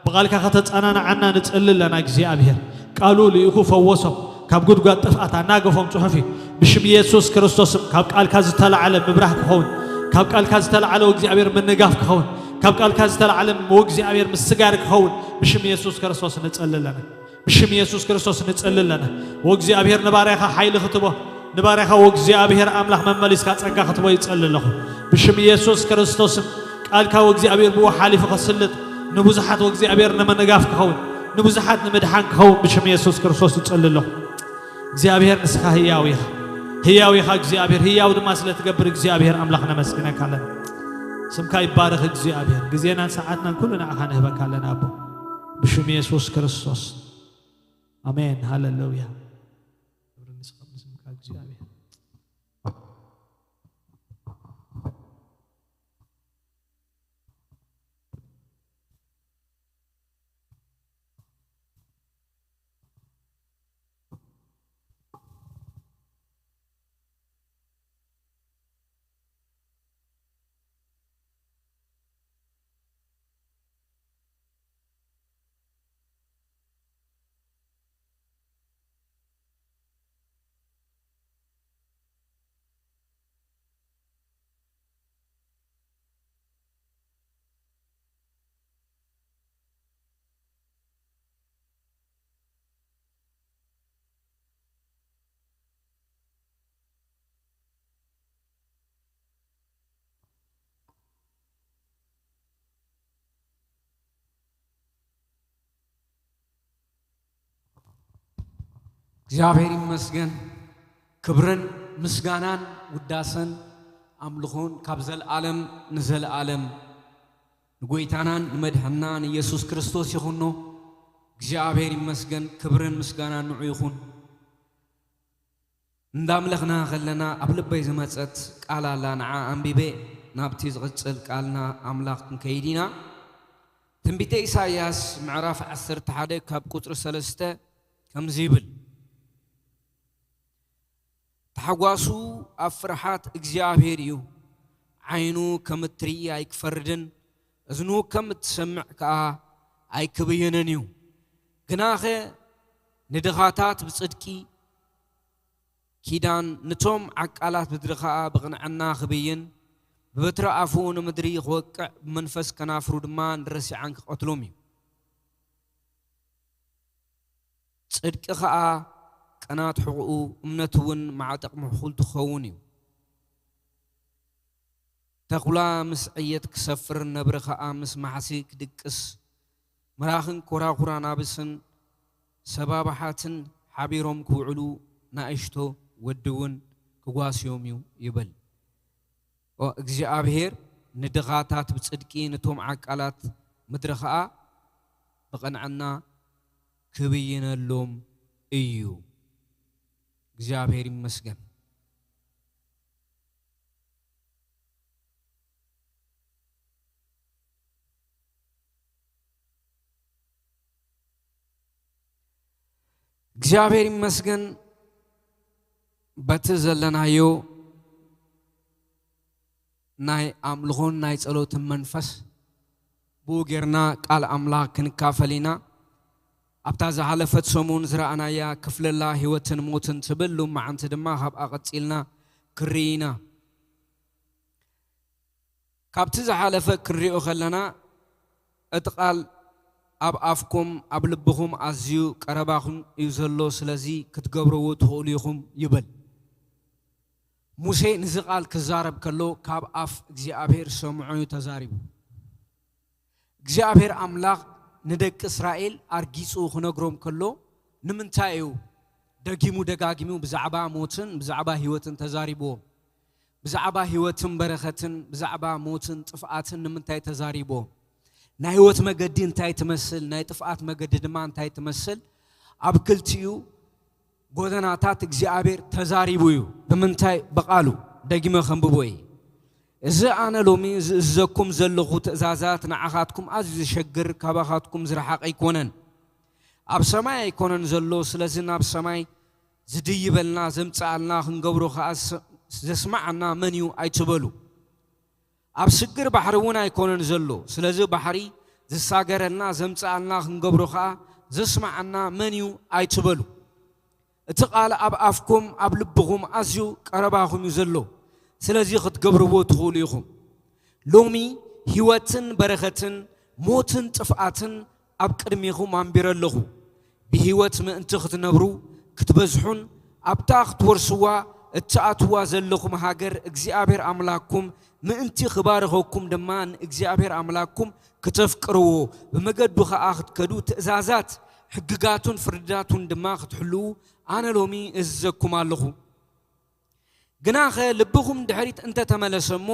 ብቓልካ ከተጸናንዓና ንጽሊ ኣለና። እግዚኣብሔር ቃሉ ልኢኹ ፈወሶም፣ ካብ ጉድጓድ ጥፍኣት ኣናገፎም ጽሑፍ እዩ። ብሽም የሱስ ክርስቶስም ካብ ቃልካ ዝተላዕለ ምብራህ ክኸውን፣ ካብ ቃልካ ዝተላዕለ እግዚኣብሔር ምንጋፍ ክኸውን፣ ካብ ቃልካ ዝተላዕለ እግዚኣብሔር ምስጋር ክኸውን ብሽም የሱስ ክርስቶስ ንጸሊ ኣለና። ብሽም የሱስ ክርስቶስ ንጸሊ ኣለና። ወእግዚኣብሔር ንባርያኻ ሓይሊ ክትቦ፣ ንባርያኻ ወእግዚኣብሔር ኣምላኽ መመሊስካ ጸጋ ክትቦ ይጸሊ ኣለኹ። ብሽም የሱስ ክርስቶስን ቃልካ ወእግዚኣብሔር ብኡ ሓሊፉ ከስልጥ፣ ንብዙሓት ወእግዚኣብሔር ንምንጋፍ ክኸውን፣ ንብዙሓት ንምድሓን ክኸውን ብሽም የሱስ ክርስቶስ ይጸሊ ኣለኹ። እግዚኣብሔር ንስኻ ህያው ኢኻ። ህያው ኢኻ እግዚኣብሔር፣ ህያው ድማ ስለ ትገብር እግዚኣብሔር ኣምላኽ ነመስግነካ ኣለና። ስምካ ይባረኽ እግዚኣብሔር። ግዜናን ሰዓትናን ኩሉ ንዓኻ ንህበካ ኣለና ኣቦ። ብሽም የሱስ ክርስቶስ። ኣሜን። ሃሌሉያ። ክብሪ ንስኻ ንስምካ እግዚኣብሔር። እግዚኣብሔር ይመስገን። ክብርን ምስጋናን ውዳሰን ኣምልኾን ካብ ዘለዓለም ንዘለዓለም ንጎይታናን ንመድሕንና ንኢየሱስ ክርስቶስ ይኹኖ። እግዚኣብሔር ይመስገን። ክብርን ምስጋናን ንዑ ይኹን። እንዳምለኽና ከለና ኣብ ልበይ ዝመጸት ቃል ኣላ፣ ንዓ ኣንቢበ ናብቲ ዝቕጽል ቃልና ኣምላኽ ክንከይድ ኢና። ትንቢተ ኢሳይያስ ምዕራፍ ዓሰርተ ሓደ ካብ ቁጽሪ ሰለስተ ከምዚ ይብል፣ ታሕጓሱ ኣብ ፍርሓት እግዚኣብሔር እዩ። ዓይኑ ከም እትርኢ ኣይክፈርድን፣ እዝኑ ከም እትሰምዕ ከኣ ኣይክብይንን እዩ። ግናኸ ንድኻታት ብጽድቂ ኪዳን፣ ንቶም ዓቃላት ምድሪ ኸኣ ብቕንዕና ክብይን፣ ብበትሪ ኣፉ ንምድሪ ክወቅዕ፣ ብመንፈስ ከናፍሩ ድማ ንረሲዓን ክቐትሎም እዩ። ጽድቂ ኸኣ ቀናት ሕቑኡ፣ እምነት እውን ማዕጠቕ ምሕኹል ትኸውን እዩ። ተኹላ ምስ ዕየት ክሰፍር፣ ነብሪ ኸኣ ምስ ማሕሲ ክድቅስ፣ ምራኽን ኮራኹር ኣናብስን ሰባብሓትን ሓቢሮም ክውዕሉ፣ ናእሽቶ ወዲ እውን ክጓስዮም እዩ ይብል። ኦ እግዚኣብሔር ንድኻታት ብጽድቂ፣ ንቶም ዓቃላት ምድሪ ኸኣ ብቕንዕና ክብይነሎም እዩ። እግዚኣብሔር ይመስገን። እግዚኣብሔር ይመስገን በቲ ዘለናዮ ናይ ኣምልኾን ናይ ጸሎትን መንፈስ። ብኡ ጌርና ቃል ኣምላኽ ክንካፈል ኢና። ኣብታ ዝሓለፈት ሰሙን ዝረኣናያ ክፍለላ ህይወትን ሞትን ትብል፣ ሎማዓንቲ ድማ ካብኣ ቀጺልና ክርኢ ኢና። ካብቲ ዝሓለፈ ክንሪኦ ከለና፣ እቲ ቃል ኣብ ኣፍኩም ኣብ ልብኹም ኣዝዩ ቀረባኹም እዩ ዘሎ፣ ስለዚ ክትገብርዎ ትኽእሉ ኢኹም ይብል። ሙሴ ንዚ ቃል ክዛረብ ከሎ ካብ ኣፍ እግዚኣብሔር ሰምዖ እዩ ተዛሪቡ። እግዚኣብሔር ኣምላኽ ንደቂ እስራኤል ኣርጊጹ ክነግሮም ከሎ ንምንታይ እዩ ደጊሙ ደጋጊሙ ብዛዕባ ሞትን ብዛዕባ ህይወትን ተዛሪብዎም? ብዛዕባ ህይወትን በረኸትን፣ ብዛዕባ ሞትን ጥፍኣትን ንምንታይ ተዛሪብዎም? ናይ ህይወት መገዲ እንታይ ትመስል? ናይ ጥፍኣት መገዲ ድማ እንታይ ትመስል? ኣብ ክልቲኡ ጎደናታት እግዚኣብሔር ተዛሪቡ እዩ። ብምንታይ? ብቓሉ። ደጊመ ከንብቦ እየ። እዚ ኣነ ሎሚ ዝእዝዘኩም ዘለኹ ትእዛዛት ንዓኻትኩም ኣዝዩ ዘሸግር፣ ካባኻትኩም ዝረሓቐ ኣይኮነን። ኣብ ሰማይ ኣይኮነን ዘሎ፣ ስለዚ ናብ ሰማይ ዝድይበልና፣ ዘምጽኣልና፣ ክንገብሮ ከኣ ዘስምዓና መን እዩ ኣይትበሉ። ኣብ ስግር ባሕሪ እውን ኣይኮነን ዘሎ። ስለዚ ባሕሪ ዝሳገረልና ዘምጽኣልና ክንገብሮ ኸኣ ዘስምዓና መን እዩ ኣይትበሉ። እቲ ቃል ኣብ ኣፍኩም ኣብ ልብኹም ኣዝዩ ቀረባኹም እዩ ዘሎ። ስለዚ ክትገብርዎ ትኽእሉ ኢኹም። ሎሚ ህይወትን በረኸትን ሞትን ጥፍኣትን ኣብ ቅድሚኹም ኣንቢረ ኣለኹ። ብህይወት ምእንቲ ክትነብሩ ክትበዝሑን ኣብታ ክትወርስዋ እትኣትዋ ዘለኹም ሃገር እግዚኣብሔር ኣምላኽኩም ምእንቲ ክባርኸኩም ድማ ንእግዚኣብሔር ኣምላኽኩም ክተፍቅርዎ ብመገዱ ኸኣ ክትከዱ ትእዛዛት ሕግጋቱን ፍርድታቱን ድማ ክትሕልዉ ኣነ ሎሚ እዝዘኩም ኣለኹ። ግናኸ ልብኹም ድሕሪት እንተ ተመለሰ እሞ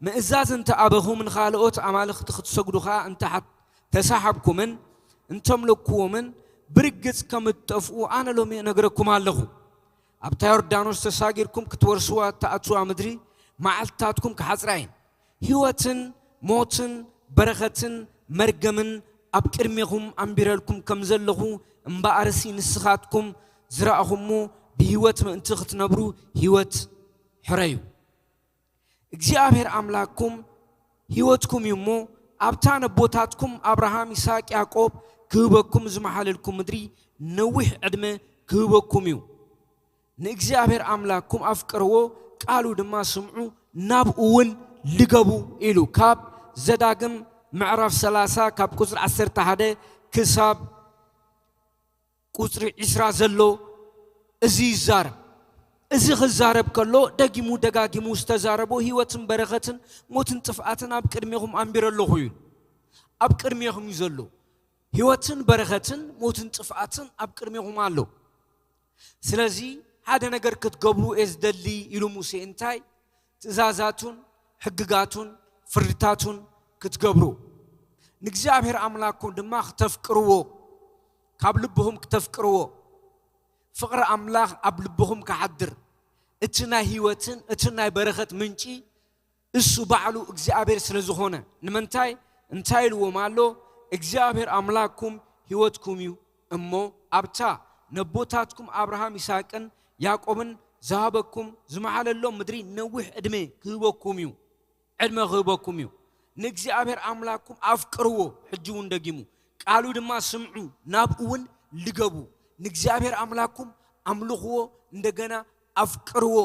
ምእዛዝ እንተ ኣበኹም ንኻልኦት ኣማልኽቲ ክትሰግዱ ኸኣ እንተ ሓት- ተሳሓብኩምን እንተምለክዎምን ብርግጽ ከም እትጠፍኡ ኣነ ሎሚ እነግረኩም ኣለኹ። ኣብታ ዮርዳኖስ ተሳጊርኩም ክትወርስዋ እትኣትዋ ምድሪ መዓልትታትኩም ክሓጽራ እየን። ህይወትን ሞትን በረኸትን መርገምን ኣብ ቅድሜኹም ኣንቢረልኩም ከም ዘለኹ እምበኣርሲ ንስኻትኩም ዝረኣኹሞ ብህይወት ምእንቲ ክትነብሩ ህይወት ሕረዩ። እግዚኣብሔር ኣምላክኩም ህይወትኩም እዩ እሞ ኣብታ ነቦታትኩም ኣብርሃም፣ ይስሐቅ፣ ያዕቆብ ክህበኩም ዝመሓለልኩም ምድሪ ነዊሕ ዕድመ ክህበኩም እዩ። ንእግዚኣብሔር ኣምላክኩም ኣፍቅርዎ፣ ቃሉ ድማ ስምዑ፣ ናብኡ እውን ልገቡ ኢሉ። ካብ ዘዳግም ምዕራፍ ሰላሳ ካብ ቁጽሪ ዓሰርተ ሓደ ክሳብ ቁጽሪ ዕስራ ዘሎ እዚ ይዛረብ። እዚ ክዛረብ ከሎ ደጊሙ ደጋጊሙ ዝተዛረቦ ህይወትን በረኸትን ሞትን ጥፍኣትን ኣብ ቅድሜኹም ኣንቢረ ኣለኹ እዩ። ኣብ ቅድሜኹም እዩ ዘሎ። ህይወትን በረኸትን ሞትን ጥፍኣትን ኣብ ቅድሜኹም ኣሎ። ስለዚ ሓደ ነገር ክትገብሩ እየ ዝደሊ ኢሉ ሙሴ። እንታይ? ትእዛዛቱን ሕግጋቱን ፍርድታቱን ክትገብሩ፣ ንእግዚኣብሔር ኣምላኽኩም ድማ ክተፍቅርዎ፣ ካብ ልብኹም ክተፍቅርዎ፣ ፍቕሪ ኣምላኽ ኣብ ልብኹም ክሓድር፣ እቲ ናይ ህይወትን እቲ ናይ በረኸት ምንጪ እሱ ባዕሉ እግዚኣብሔር ስለ ዝኾነ። ንምንታይ? እንታይ ኢልዎም ኣሎ? እግዚኣብሔር ኣምላኽኩም ህይወትኩም እዩ እሞ ኣብታ ነቦታትኩም ኣብርሃም ይስሐቅን ያዕቆብን ዝሃበኩም ዝመሓለሎም ምድሪ ነዊሕ ዕድመ ክህበኩም እዩ። ዕድመ ክህበኩም እዩ። ንእግዚኣብሔር ኣምላኽኩም ኣፍቅርዎ። ሕጂ እውን ደጊሙ ቃሉ ድማ ስምዑ፣ ናብኡ እውን ልገቡ። ንእግዚኣብሔር ኣምላኽኩም ኣምልኽዎ፣ እንደገና ኣፍቅርዎ።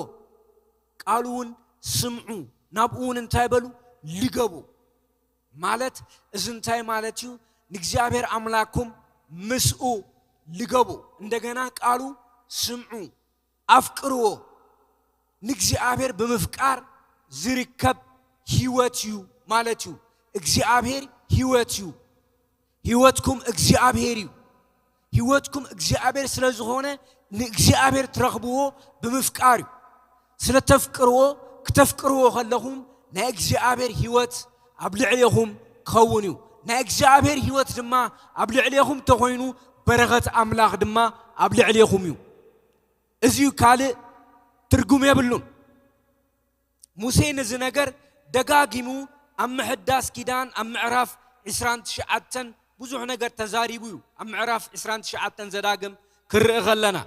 ቃሉ እውን ስምዑ፣ ናብኡ እውን እንታይ በሉ? ልገቡ። ማለት እዚ እንታይ ማለት እዩ? ንእግዚኣብሔር ኣምላኽኩም ምስኡ ልገቡ። እንደገና ቃሉ ስምዑ፣ ኣፍቅርዎ። ንእግዚኣብሔር ብምፍቃር ዝርከብ ህይወት እዩ ማለት እዩ። እግዚኣብሔር ህይወት እዩ። ህይወትኩም እግዚኣብሔር እዩ። ህይወትኩም እግዚኣብሔር ስለ ዝኾነ ንእግዚኣብሔር ትረኽብዎ ብምፍቃር እዩ። ስለ ተፍቅርዎ፣ ክተፍቅርዎ ከለኹም ናይ እግዚኣብሔር ህይወት ኣብ ልዕሌኹም ክኸውን እዩ። ናይ እግዚኣብሔር ህይወት ድማ ኣብ ልዕሌኹም ተኾይኑ በረኸት ኣምላኽ ድማ ኣብ ልዕሌኹም እዩ። እዚ ካልእ ትርጉም የብሉን። ሙሴ ነዚ ነገር ደጋጊሙ ኣብ ምሕዳስ ኪዳን ኣብ ምዕራፍ ዕስራን ትሽዓተን ብዙሕ ነገር ተዛሪቡ እዩ። ኣብ ምዕራፍ ዕስራን ትሽዓተን ዘዳግም ክርኢ ከለና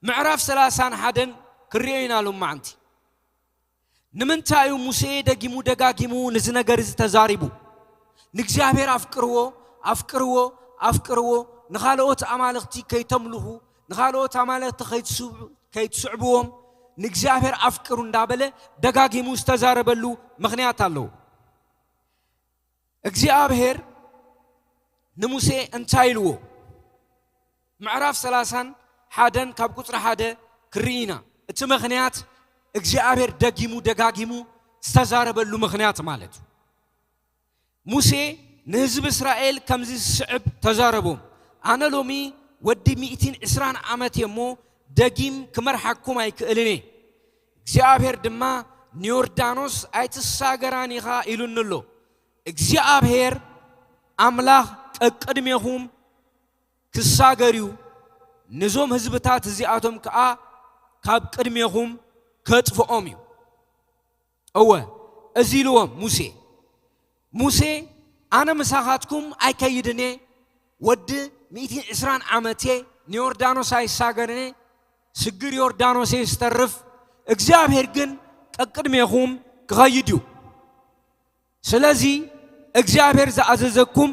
ምዕራፍ ሰላሳን ሓደን ክርእዮ ኢና ሎማዓንቲ። ንምንታይ እዩ ሙሴ ደጊሙ ደጋጊሙ ነዚ ነገር እዚ ተዛሪቡ? ንእግዚኣብሔር ኣፍቅርዎ፣ ኣፍቅርዎ፣ ኣፍቅርዎ፣ ንኻልኦት ኣማልኽቲ ከይተምልኹ፣ ንኻልኦት ኣማልኽቲ ከይትስብ- ከይትስዕብዎም ንእግዚኣብሔር ኣፍቅሩ እንዳበለ ደጋጊሙ ዝተዛረበሉ ምኽንያት ኣለዎ። እግዚኣብሔር ንሙሴ እንታይ ኢልዎ? ምዕራፍ ሰላሳን ሓደን ካብ ቁጽሪ ሓደ ክርኢ ኢና። እቲ ምኽንያት እግዚኣብሔር ደጊሙ ደጋጊሙ ዝተዛረበሉ ምኽንያት ማለት እዩ። ሙሴ ንህዝቢ እስራኤል ከምዚ ዝስዕብ ተዛረቦም፣ ኣነ ሎሚ ወዲ ሚእትን ዕስራን ዓመት እየ እሞ ደጊም ክመርሓኩም ኣይክእልን እየ። እግዚኣብሔር ድማ ንዮርዳኖስ ኣይትሳገራን ኢኻ ኢሉኒ ኣሎ። እግዚኣብሔር ኣምላኽ ቀቅድሜኹም ክሳገር እዩ፣ ነዞም ህዝብታት እዚኣቶም ከኣ ካብ ቅድሜኹም ከጥፍኦም እዩ። እወ፣ እዚ ኢልዎም ሙሴ። ሙሴ፣ ኣነ ምሳኻትኩም ኣይከይድን እየ፣ ወዲ ሚእትን ዕስራን ዓመት እየ፣ ንዮርዳኖስ ኣይሳገርን እየ፣ ስግር ዮርዳኖስ እየ ዝተርፍ፣ እግዚኣብሔር ግን ቀቅድሜኹም ክኸይድ እዩ። ስለዚ እግዚኣብሔር ዝኣዘዘኩም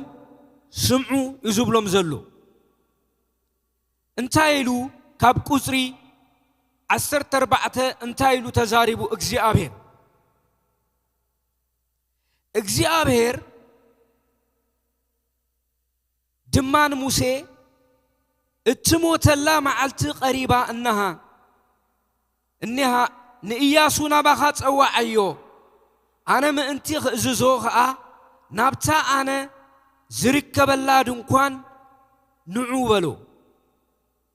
ስምዑ እዩ ዝብሎም ዘሎ። እንታይ ኢሉ? ካብ ቁጽሪ ዓሰርተ ኣርባዕተ እንታይ ኢሉ ተዛሪቡ እግዚኣብሔር? እግዚኣብሔር ድማ ንሙሴ፣ "እትሞተላ መዓልቲ ቀሪባ እነሃ፣ እኒሃ ንእያሱ ናባኻ ጸዋዓዮ፣ ኣነ ምእንቲ ክእዝዞ ኸኣ ናብታ ኣነ ዝርከበላ ድንኳን ንዑ" በሎ።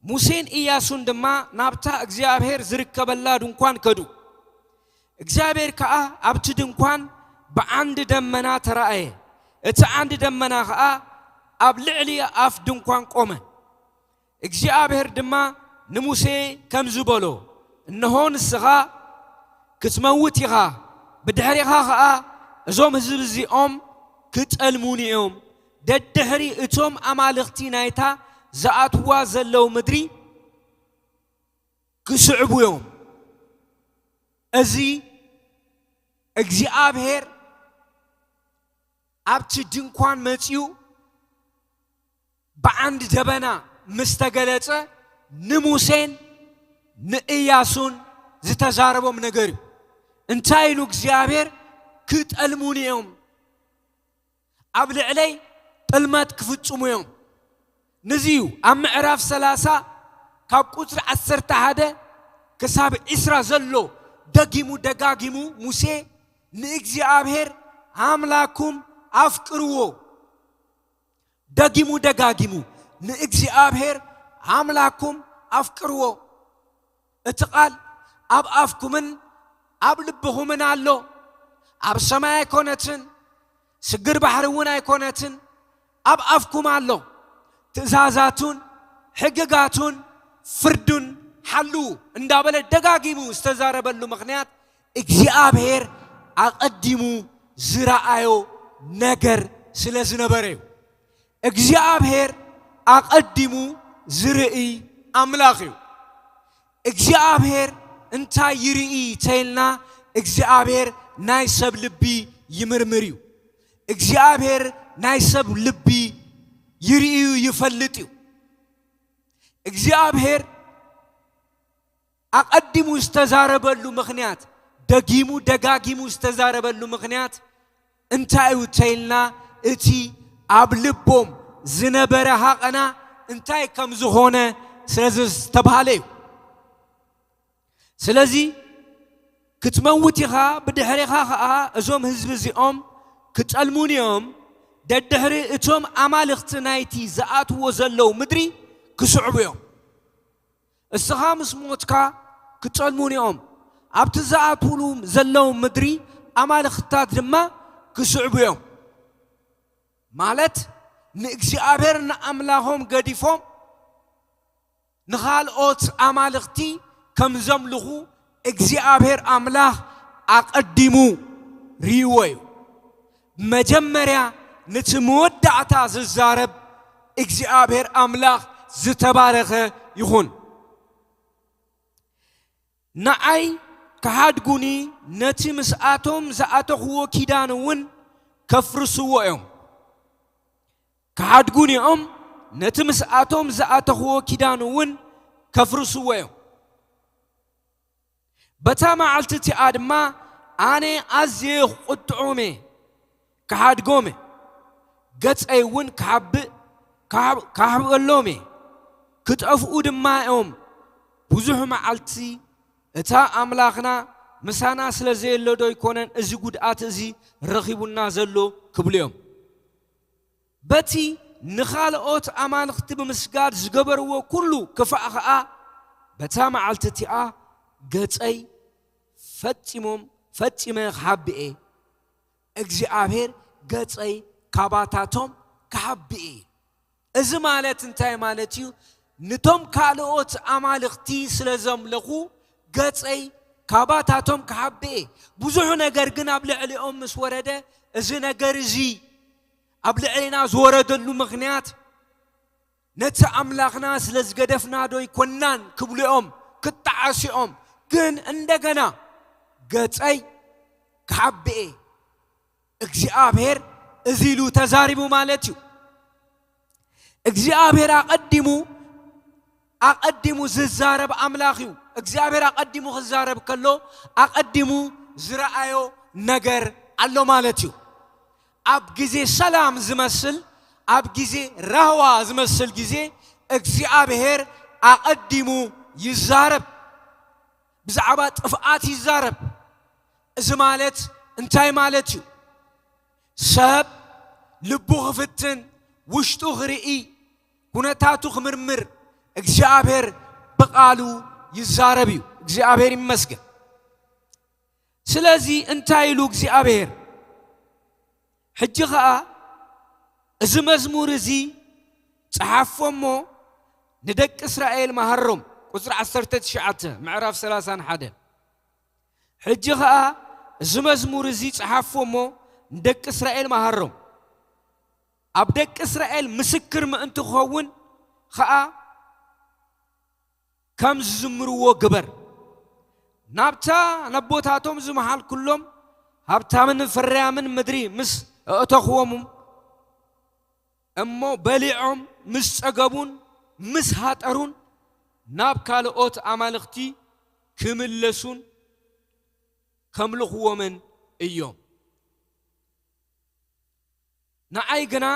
ሙሴን እያሱን ድማ ናብታ እግዚኣብሔር ዝርከበላ ድንኳን ከዱ። እግዚኣብሔር ከኣ ኣብቲ ድንኳን ብዓንዲ ደመና ተራእየ። እቲ ዓንዲ ደመና ከኣ ኣብ ልዕሊ ኣፍ ድንኳን ቆመ። እግዚኣብሔር ድማ ንሙሴ ከምዚ በሎ፣ "እንሆ ንስኻ ክትመውት ኢኻ፣ ብድሕሪኻ ኸኣ እዞም ህዝቢ እዚኦም ክጠልሙኒ እዮም። ደድሕሪ እቶም ኣማልኽቲ ናይታ ዝኣትዋ ዘለዉ ምድሪ ክስዕቡ እዮም።" እዚ እግዚኣብሔር ኣብቲ ድንኳን መጺኡ ብዓንዲ ደበና ምስ ተገለጸ ንሙሴን ንእያሱን ዝተዛረቦም ነገር እዩ። እንታይ ኢሉ እግዚኣብሔር? "ክጠልሙኒ እዮም፣ ኣብ ልዕለይ ጥልመት ክፍጽሙ እዮም።" ንዚ እዩ ኣብ ምዕራፍ ሰላሳ ካብ ቁጽሪ ዓሰርተ ሓደ ክሳብ ዒስራ ዘሎ ደጊሙ ደጋጊሙ ሙሴ ንእግዚኣብሔር ኣምላኩም ኣፍቅርዎ። ደጊሙ ደጋጊሙ ንእግዚኣብሔር ኣምላኩም ኣፍቅርዎ። እቲ ቃል ኣብ ኣፍኩምን ኣብ ልብኹምን ኣሎ። ኣብ ሰማይ ኣይኮነትን፣ ስግር ባሕሪ እውን ኣይኮነትን፣ ኣብ ኣፍኩም ኣሎ። ትእዛዛቱን ሕግጋቱን ፍርዱን ሓልዉ እንዳበለ ደጋጊሙ ዝተዛረበሉ ምኽንያት እግዚኣብሔር ኣቐዲሙ ዝረኣዮ ነገር ስለ ዝነበረ እዩ። እግዚኣብሔር ኣቐዲሙ ዝርእይ ኣምላኽ እዩ። እግዚኣብሔር እንታይ ይርኢ ተይልና እግዚኣብሔር ናይ ሰብ ልቢ ይምርምር እዩ። እግዚኣብሔር ናይ ሰብ ልቢ ይርእዩ ይፈልጥ እዩ። እግዚኣብሔር ኣቐዲሙ ዝተዛረበሉ ምኽንያት፣ ደጊሙ ደጋጊሙ ዝተዛረበሉ ምኽንያት እንታይ እዩ ተይልና፣ እቲ ኣብ ልቦም ዝነበረ ሃቐና እንታይ ከም ዝኾነ ስለ ዝተባህለ እዩ። ስለዚ ክትመውት ኢኻ፣ ብድሕሪኻ ኸኣ እዞም ህዝቢ እዚኦም ክጠልሙን እዮም፣ ደድሕሪ እቶም ኣማልኽቲ ናይቲ ዝኣትዎ ዘለዉ ምድሪ ክስዕቡ እዮም። እስኻ ምስ ሞትካ ክጠልሙን እዮም፣ ኣብቲ ዝኣትውሉ ዘለዉ ምድሪ ኣማልኽትታት ድማ ክስዕቡ እዮም። ማለት ንእግዚኣብሔር ንኣምላኾም ገዲፎም ንኻልኦት ኣማልኽቲ ከም ዘምልኹ እግዚኣብሔር ኣምላኽ ኣቐዲሙ ርእይዎ እዩ። መጀመርያ ነቲ መወዳእታ ዝዛረብ እግዚኣብሔር ኣምላኽ ዝተባረኸ ይኹን። ንዓይ ክሓድጉኒ ነቲ ምስኣቶም ዝኣተኽዎ ኪዳን እውን ከፍርስዎ እዮም። ክሓድጉኒ እዮም፣ ነቲ ምስኣቶም ዝኣተኽዎ ኪዳን እውን ከፍርስዎ እዮም። በታ መዓልቲ እቲኣ ድማ ኣነ ኣዝየ ክቁጥዖም እየ፣ ክሓድጎም እየ፣ ገጸይ እውን ክሓብእ፣ ክሓብ-፣ ክሓብአሎም እየ፣ ክጠፍኡ ድማ እዮም። ብዙሕ መዓልቲ እታ ኣምላኽና ምሳና ስለ ዘየሎ ዶ ኣይኮነን እዚ ጉድኣት እዚ ረኺቡና ዘሎ ክብሉ እዮም። በቲ ንኻልኦት ኣማልኽቲ ብምስጋድ ዝገበርዎ ኩሉ ክፋእ ኸኣ በታ መዓልቲ እቲኣ ገጸይ ፈጺሞም፣ ፈጺመ ክሓብእ እየ። እግዚኣብሔር ገጸይ ካባታቶም ክሓብእ እየ። እዚ ማለት እንታይ ማለት እዩ? ንቶም ካልኦት ኣማልኽቲ ስለ ዘምለኹ ገጸይ ካባታቶም ክሓብእ እየ። ብዙሕ ነገር ግን ኣብ ልዕሊኦም ምስ ወረደ፣ እዚ ነገር እዚ ኣብ ልዕሊና ዝወረደሉ ምኽንያት ነቲ ኣምላኽና ስለ ዝገደፍና ዶ ኣይኮናን ክብሉ እዮም፣ ክጠዓሱ እዮም። ግን እንደገና ገጸይ ክሓብእ እየ፣ እግዚኣብሔር እዚ ኢሉ ተዛሪቡ ማለት እዩ። እግዚኣብሔር ኣቐዲሙ ኣቐዲሙ ዝዛረብ ኣምላኽ እዩ። እግዚኣብሔር ኣቐዲሙ ክዛረብ ከሎ ኣቐዲሙ ዝረኣዮ ነገር ኣሎ ማለት እዩ። ኣብ ግዜ ሰላም ዝመስል፣ ኣብ ግዜ ራህዋ ዝመስል ግዜ እግዚኣብሔር ኣቐዲሙ ይዛረብ። ብዛዕባ ጥፍኣት ይዛረብ። እዚ ማለት እንታይ ማለት እዩ? ሰብ ልቡ ክፍትን፣ ውሽጡ ክርኢ፣ ኩነታቱ ክምርምር እግዚኣብሔር ብቓሉ ይዛረብ እዩ። እግዚኣብሔር ይመስገን። ስለዚ እንታይ ኢሉ እግዚኣብሔር? ሕጂ ኸኣ እዚ መዝሙር እዚ ጸሓፎ እሞ ንደቂ እስራኤል መሃሮም። ቁጽሪ ዓሰርተ ትሽዓተ ምዕራፍ ሰላሳን ሓደን። ሕጂ ኸኣ እዚ መዝሙር እዚ ጸሓፎ እሞ ንደቂ እስራኤል መሃሮም። ኣብ ደቂ እስራኤል ምስክር ምእንቲ ክኸውን ኸኣ ከም ዝዝምርዎ ግበር። ናብታ ነቦታቶም ዝመሓልኩሎም ሃብታምን ፍርያምን ምድሪ ምስ ኣእተኽዎም እሞ በሊዖም ምስ ጸገቡን ምስ ሃጠሩን ናብ ካልኦት ኣማልኽቲ ክምለሱን ከምልኽዎምን እዮም። ንዓይ ግና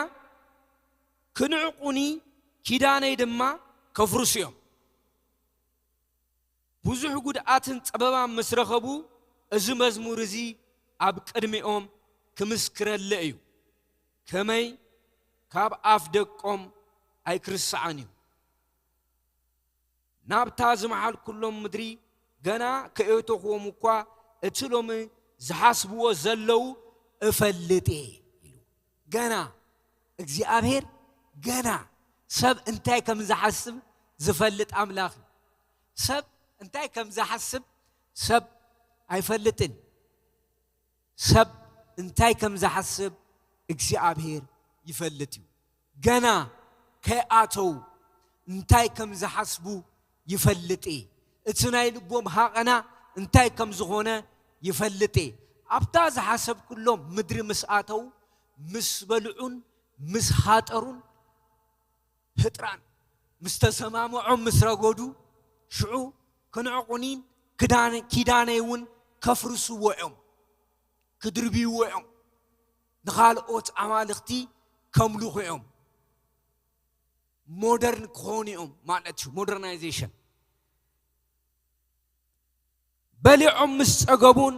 ክንዕቑኒ ኪዳነይ ድማ ከፍርሱ እዮም። ብዙሕ ጉድኣትን ጸበባን ምስ ረኸቡ፣ እዚ መዝሙር እዚ ኣብ ቅድሚኦም ክምስክረለ እዩ። ከመይ ካብ ኣፍ ደቆም ኣይክርስዓን እዩ። ናብታ ዝመሓልኩሎም ምድሪ ገና ከየእተኽዎም እኳ፣ እቲ ሎሚ ዝሓስብዎ ዘለዉ እፈልጥ እየ ኢሉ። ገና እግዚኣብሔር ገና ሰብ እንታይ ከም ዝሓስብ ዝፈልጥ ኣምላኽ እዩ። ሰብ እንታይ ከም ዝሓስብ ሰብ ኣይፈልጥን። ሰብ እንታይ ከም ዝሓስብ እግዚኣብሔር ይፈልጥ እዩ። ገና ከይኣተው እንታይ ከም ዝሓስቡ ይፈልጥ እየ። እቲ ናይ ልቦም ሃቐና እንታይ ከም ዝኾነ ይፈልጥ እየ። ኣብታ ዝሓሰብኩሎም ምድሪ ምስ ኣተው፣ ምስ በልዑን ምስ ሃጠሩን፣ ህጥራን ምስ ተሰማምዖም ምስ ረጎዱ፣ ሽዑ ክንዕቑኒን ክዳነ-፣ ኪዳነይ እውን ከፍርስዎ እዮም፣ ክድርብይዎ እዮም፣ ንኻልኦት ኣማልኽቲ ከምልኹ እዮም። ሞደርን ክኾኑ እዮም ማለት እዩ፣ ሞደርናይዜሽን። በሊዖም ምስ ጸገቡን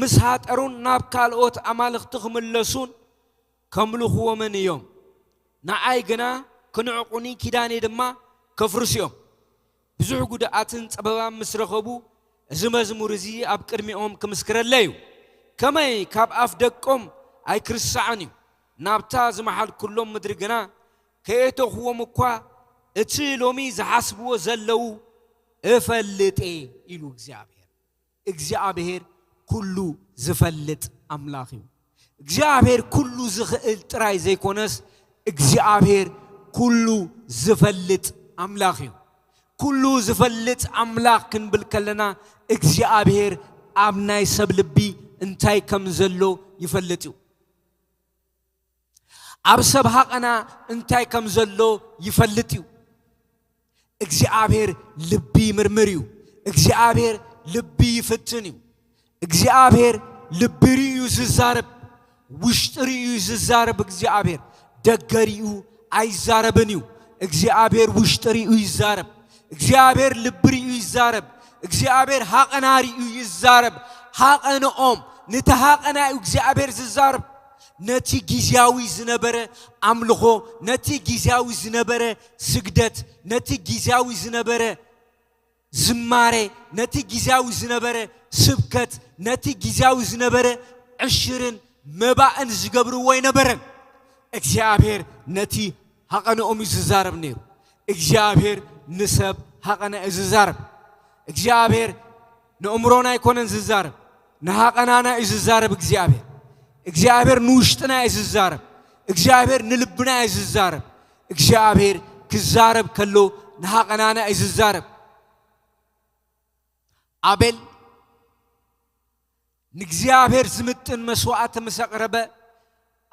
ምስ ሃጠሩን ናብ ካልኦት ኣማልኽቲ ክምለሱን ከምልኽዎምን እዮም። ንዓይ ግና ክንዕቑኒ ኪዳነይ ድማ ከፍርሱ እዮም። ብዙሕ ጉድኣትን ጸበባን ምስ ረኸቡ፣ እዚ መዝሙር እዚ ኣብ ቅድሚኦም ክምስክረለይ እዩ። ከመይ ካብ ኣፍ ደቆም ኣይክርሳዕን እዩ። ናብታ ዝመሓልኩሎም ምድሪ ግና ከየእተኽዎም እኳ፣ እቲ ሎሚ ዝሓስብዎ ዘለዉ እፈልጥ እየ ኢሉ እግዚኣብሔር። እግዚኣብሔር ኩሉ ዝፈልጥ ኣምላኽ እዩ። እግዚኣብሔር ኩሉ ዝኽእል ጥራይ ዘይኮነስ፣ እግዚኣብሔር ኩሉ ዝፈልጥ ኣምላኽ እዩ። ኩሉ ዝፈልጥ ኣምላኽ ክንብል ከለና፣ እግዚኣብሔር ኣብ ናይ ሰብ ልቢ እንታይ ከም ዘሎ ይፈልጥ እዩ። ኣብ ሰብ ሃቐና እንታይ ከም ዘሎ ይፈልጥ እዩ። እግዚኣብሔር ልቢ ይምርምር እዩ። እግዚኣብሔር ልቢ ይፍትን እዩ። እግዚኣብሔር ልቢ ርእዩ ዝዛረብ፣ ውሽጢ ርእዩ ዝዛረብ እግዚኣብሔር ደገ ርእዩ ኣይዛረብን እዩ። እግዚኣብሔር ውሽጢ ርእዩ ይዛረብ። እግዚኣብሔር ልቢ ርእዩ ይዛረብ። እግዚኣብሔር ሃቐና ርእዩ ይዛረብ። ሃቐንኦም፣ ነቲ ሃቐና እዩ እግዚኣብሔር ዝዛረብ። ነቲ ግዝያዊ ዝነበረ ኣምልኾ፣ ነቲ ግዝያዊ ዝነበረ ስግደት፣ ነቲ ግዝያዊ ዝነበረ ዝማሬ፣ ነቲ ግዝያዊ ዝነበረ ስብከት፣ ነቲ ግዝያዊ ዝነበረ ዕሽርን መባእን ዝገብርዎ ኣይነበረን። እግዚኣብሔር ነቲ ሃቐንኦም እዩ ዝዛረብ ነይሩ። እግዚኣብሔር ንሰብ ሃቐና እዩ ዝዛረብ። እግዚኣብሔር ንእምሮና ኣይኮነን ዝዛረብ፣ ንሃቐናና እዩ ዝዛረብ እግዚኣብሔር። እግዚኣብሔር ንውሽጥና እዩ ዝዛረብ። እግዚኣብሔር ንልብና እዩ ዝዛረብ። እግዚኣብሔር ክዛረብ ከሎ ንሃቐናና እዩ ዝዛረብ። ኣቤል ንእግዚኣብሔር ዝምጥን መስዋእቲ ምስ ኣቕረበ፣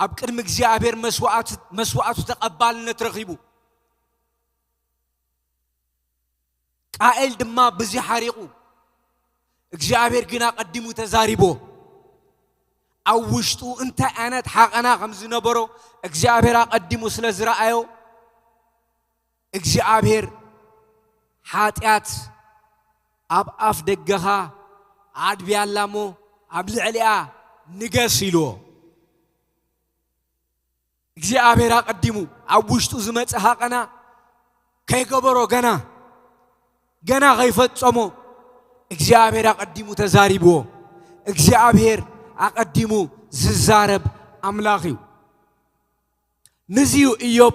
ኣብ ቅድሚ እግዚኣብሔር መስዋዕቱ ተቐባልነት ረኺቡ። ቃኤል ድማ ብዚ ሓሪቑ፣ እግዚኣብሔር ግን ኣቐዲሙ ተዛሪቦ። ኣብ ውሽጡ እንታይ ዓይነት ሓቐና ከም ዝነበሮ እግዚኣብሔር ኣቐዲሙ ስለ ዝረኣዮ፣ እግዚኣብሔር ሓጢኣት ኣብ ኣፍ ደገኻ ኣድብያላ እሞ ኣብ ልዕሊኣ ንገስ ኢልዎ። እግዚኣብሔር ኣቐዲሙ ኣብ ውሽጡ ዝመጸ ሃቐና ከይገበሮ፣ ገና ገና ከይፈጸሞ እግዚኣብሔር ኣቐዲሙ ተዛሪብዎ። እግዚኣብሔር ኣቐዲሙ ዝዛረብ ኣምላኽ እዩ። ንዚዩ እዮብ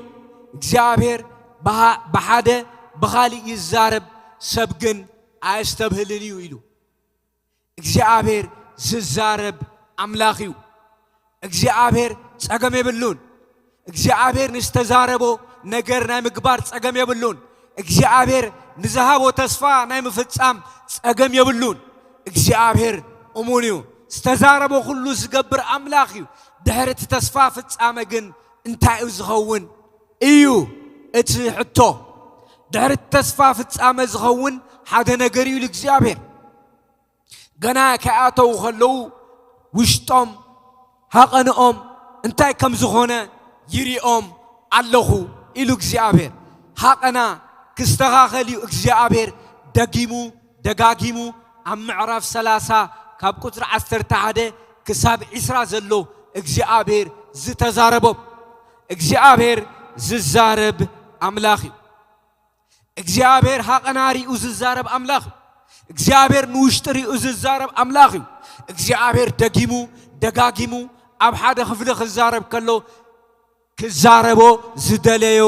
እግዚኣብሔር ብሓ-፣ ብሓደ ብኻሊእ ይዛረብ፣ ሰብ ግን ኣየስተብህልን እዩ ኢሉ። እግዚኣብሔር ዝዛረብ ኣምላኽ እዩ። እግዚኣብሔር ጸገም የብሉን። እግዚኣብሔር ንዝተዛረቦ ነገር ናይ ምግባር ጸገም የብሉን። እግዚኣብሔር ንዝሃቦ ተስፋ ናይ ምፍጻም ጸገም የብሉን። እግዚኣብሔር እሙን እዩ። ዝተዛረቦ ኩሉ ዝገብር ኣምላኽ እዩ። ድሕሪ እቲ ተስፋ ፍጻመ ግን እንታይ እዩ ዝኸውን? እዩ እቲ ሕቶ። ድሕሪ እቲ ተስፋ ፍጻመ ዝኸውን ሓደ ነገር እዩ ኢሉ እግዚኣብሔር። ገና ከይኣተዉ ከለዉ ውሽጦም ሃቐንኦም እንታይ ከም ዝኾነ ይሪኦም ኣለኹ ኢሉ እግዚኣብሔር። ሃቐና ክስተኻኸል እዩ እግዚኣብሔር ደጊሙ ደጋጊሙ ኣብ ምዕራፍ ሰላሳ ካብ ቁጽሪ ዓሰርተ ሓደ ክሳብ ዕስራ ዘሎ እግዚኣብሔር ዝተዛረቦም። እግዚኣብሔር ዝዛረብ ኣምላኽ እዩ። እግዚኣብሔር ሃቐና ሪኡ ዝዛረብ ኣምላኽ እዩ። እግዚኣብሔር ንውሽጢ ሪኡ ዝዛረብ ኣምላኽ እዩ። እግዚኣብሔር ደጊሙ ደጋጊሙ ኣብ ሓደ ክፍሊ ክዛረብ ከሎ ክዛረቦ ዝደለዮ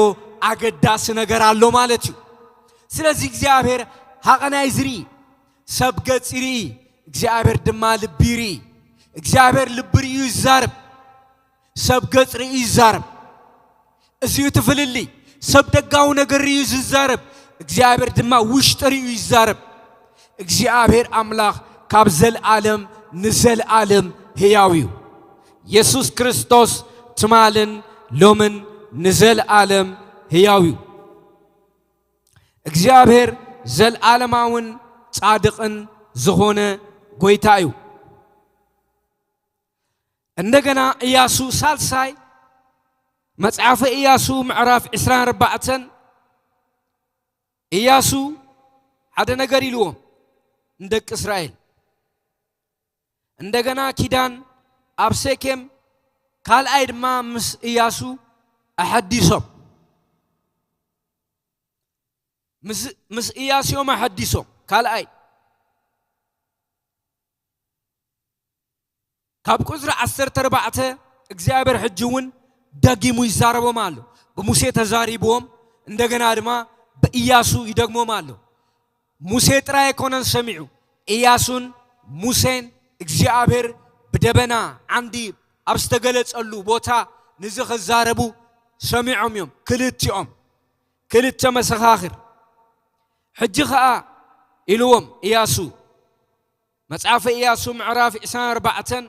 ኣገዳሲ ነገር ኣሎ ማለት እዩ። ስለዚ እግዚኣብሔር ሃቐና እዩ ዝርኢ። ሰብ ገጽ ይርኢ፣ እግዚኣብሔር ድማ ልቢ ይርኢ። እግዚኣብሔር ልቢ ርእዩ ይዛረብ፣ ሰብ ገጽ ርእዩ ይዛረብ። እዚ እዩ እቲ ፍልልይ። ሰብ ደጋዊ ነገር ርእዩ ዝዛረብ፣ እግዚኣብሔር ድማ ውሽጢ ርእዩ ይዛረብ። እግዚኣብሔር ኣምላኽ ካብ ዘልኣለም ንዘልኣለም ህያው እዩ። የሱስ ክርስቶስ ትማልን ሎምን ንዘልኣለም ህያው እዩ። እግዚኣብሔር ዘልኣለማውን ጻድቕን ዝኾነ ጐይታ እዩ። እንደገና ኢያሱ ሳልሳይ፣ መጽሓፈ ኢያሱ ምዕራፍ ዕስራን ኣርባዕተን፣ ኢያሱ ሓደ ነገር ኢልዎም ንደቂ እስራኤል። እንደገና ኪዳን ኣብ ሴኬም ካልኣይ ድማ ምስ ኢያሱ ኣሐዲሶም። ምስ፣ ምስ ኢያሱ እዮም ኣሐዲሶም። ካልኣይ ካብ ቁጽሪ ዓሰርተ ኣርባዕተ እግዚኣብሔር ሕጂ እውን ደጊሙ ይዛረቦም ኣሎ። ብሙሴ ተዛሪብዎም፣ እንደገና ድማ ብኢያሱ ይደግሞም ኣሎ። ሙሴ ጥራይ ኣይኮነን ሰሚዑ፣ ኢያሱን ሙሴን እግዚኣብሔር ብደበና ዓንዲ ኣብ ዝተገለጸሉ ቦታ ንዚ ክዛረቡ ሰሚዖም እዮም። ክልቲኦም፣ ክልተ መሰኻኽር። ሕጂ ኸኣ ኢልዎም ኢያሱ፣ መጽሓፈ ኢያሱ ምዕራፍ ዕስራን ኣርባዕተን፣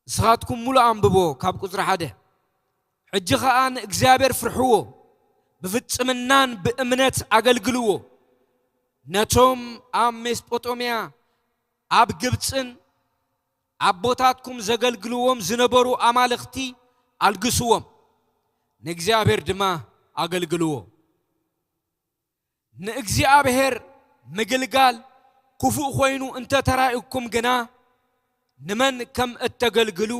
ንስኻትኩም ሙሉእ ኣንብቦ ካብ ቁጽሪ ሓደ። ሕጂ ኸኣ ንእግዚኣብሔር ፍርሕዎ፣ ብፍጽምናን ብእምነት ኣገልግልዎ። ነቶም ኣብ ሜስጶጦምያ፣ ኣብ ግብጽን ኣቦታትኩም ዘገልግልዎም ዝነበሩ ኣማልኽቲ ኣልግስዎም፣ ንእግዚኣብሔር ድማ ኣገልግልዎ። ንእግዚኣብሔር ምግልጋል ክፉእ ኾይኑ እንተ ተራእዩኩም ግና፣ ንመን ከም እተገልግሉ፣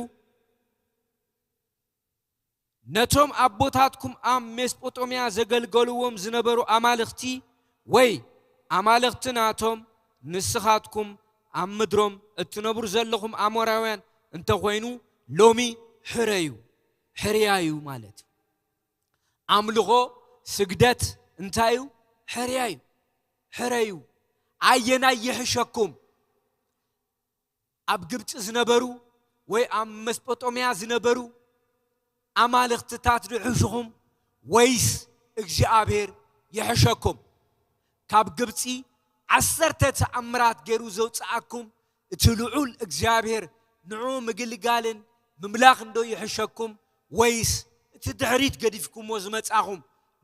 ነቶም ኣቦታትኩም ኣብ ሜስጶጦምያ ዘገልገልዎም ዝነበሩ ኣማልኽቲ ወይ ኣማልኽቲ ናቶም፣ ንስኻትኩም ኣብ ምድሮም እትነብሩ ዘለኹም ኣሞራውያን እንተኾይኑ፣ ሎሚ ሕረዩ፣ ሕርያዩ ማለት እዩ። ኣምልኾ፣ ስግደት እንታይ እዩ? ሕርያ እዩ። ሕረዩ። ኣየናይ ይሕሸኩም? ኣብ ግብጺ ዝነበሩ ወይ ኣብ መስጶጦምያ ዝነበሩ ኣማልኽትታት ዶ ይሕሹኹም ወይስ እግዚኣብሔር ይሕሸኩም? ካብ ግብጺ ዓሰርተ ተኣምራት ገይሩ ዘውጽኣኩም እቲ ልዑል እግዚኣብሔር ንዕኡ ምግልጋልን ምምላኽ እንዶ ይሕሸኩም፣ ወይስ እቲ ድሕሪት ገዲፍኩሞ ዝመጻኹም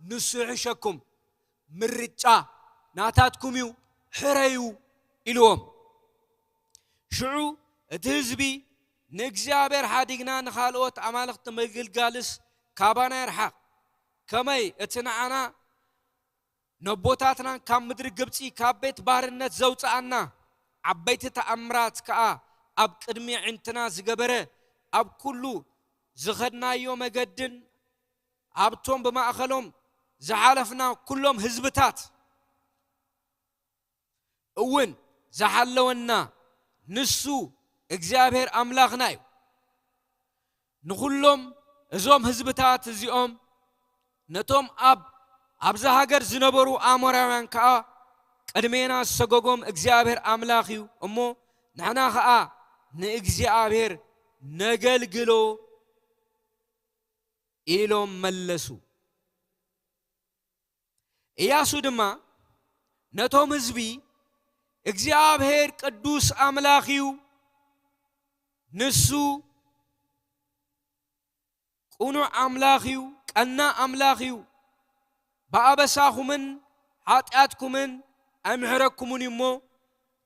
ንሱ ይሕሸኩም? ምርጫ ናታትኩም እዩ፣ ሕረዩ ኢልዎም። ሽዑ እቲ ህዝቢ ንእግዚኣብሔር ሓዲግና ንኻልኦት ኣማልኽቲ ምግልጋልስ ካባና ይርሓቕ። ከመይ እቲ ንዓና ነቦታትናን ካብ ምድሪ ግብጺ ካብ ቤት ባርነት ዘውጽኣና ዓበይቲ ተኣምራት ከኣ ኣብ ቅድሚ ዕንትና ዝገበረ ኣብ ኩሉ ዝኸድናዮ መገድን ኣብቶም ብማእከሎም ዝሓለፍና ኩሎም ህዝብታት እውን ዝሓለወና ንሱ እግዚኣብሔር ኣምላኽና እዩ። ንኹሎም እዞም ህዝብታት እዚኦም ነቶም ኣብ ኣብዛ ሃገር ዝነበሩ ኣሞራውያን ከኣ ቅድሜና ዝሰጎጎም እግዚኣብሔር ኣምላኽ እዩ እሞ ንሕና ኸኣ ንእግዚኣብሔር ነገልግሎ ኢሎም መለሱ። ኢያሱ ድማ ነቶም ህዝቢ እግዚኣብሔር ቅዱስ ኣምላኽ እዩ፣ ንሱ ቅኑዕ ኣምላኽ እዩ፣ ቀናእ ኣምላኽ እዩ፣ ብኣበሳኹምን ሓጢኣትኩምን ኣይምሕረኩምን እዩ እሞ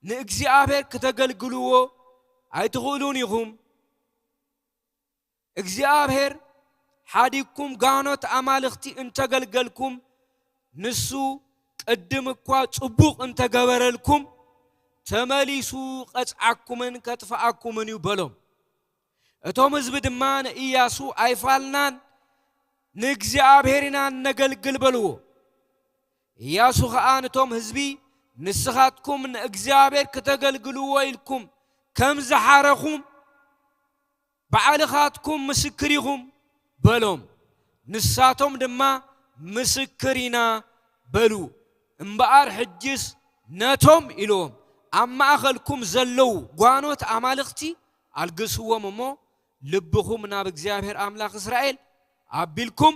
ንእግዚኣብሔር ክተገልግልዎ ኣይትኽእሉን ኢኹም። እግዚኣብሔር ሓዲግኩም ጋኖት ኣማልኽቲ እንተገልገልኩም ንሱ ቅድም እኳ ጽቡቕ እንተገበረልኩም ተመሊሱ ቀጽዓኩምን ከጥፍኣኩምን እዩ በሎም። እቶም ህዝቢ ድማ ንእያሱ ኣይፋልናን ንእግዚኣብሔር ኢና እነገልግል በልዎ። እያሱ ኸኣ ነቶም ህዝቢ ንስኻትኩም ንእግዚኣብሔር ክተገልግልዎ ኢልኩም ከም ዝሓረኹም ባዕልኻትኩም ምስክር ኢኹም በሎም። ንሳቶም ድማ ምስክር ኢና በሉ። እምበኣር ሕጅስ ነቶም ኢልዎም ኣብ ማእኸልኩም ዘለዉ ጓኖት ኣማልኽቲ ኣልግስዎም እሞ ልብኹም ናብ እግዚኣብሔር ኣምላኽ እስራኤል ኣቢልኩም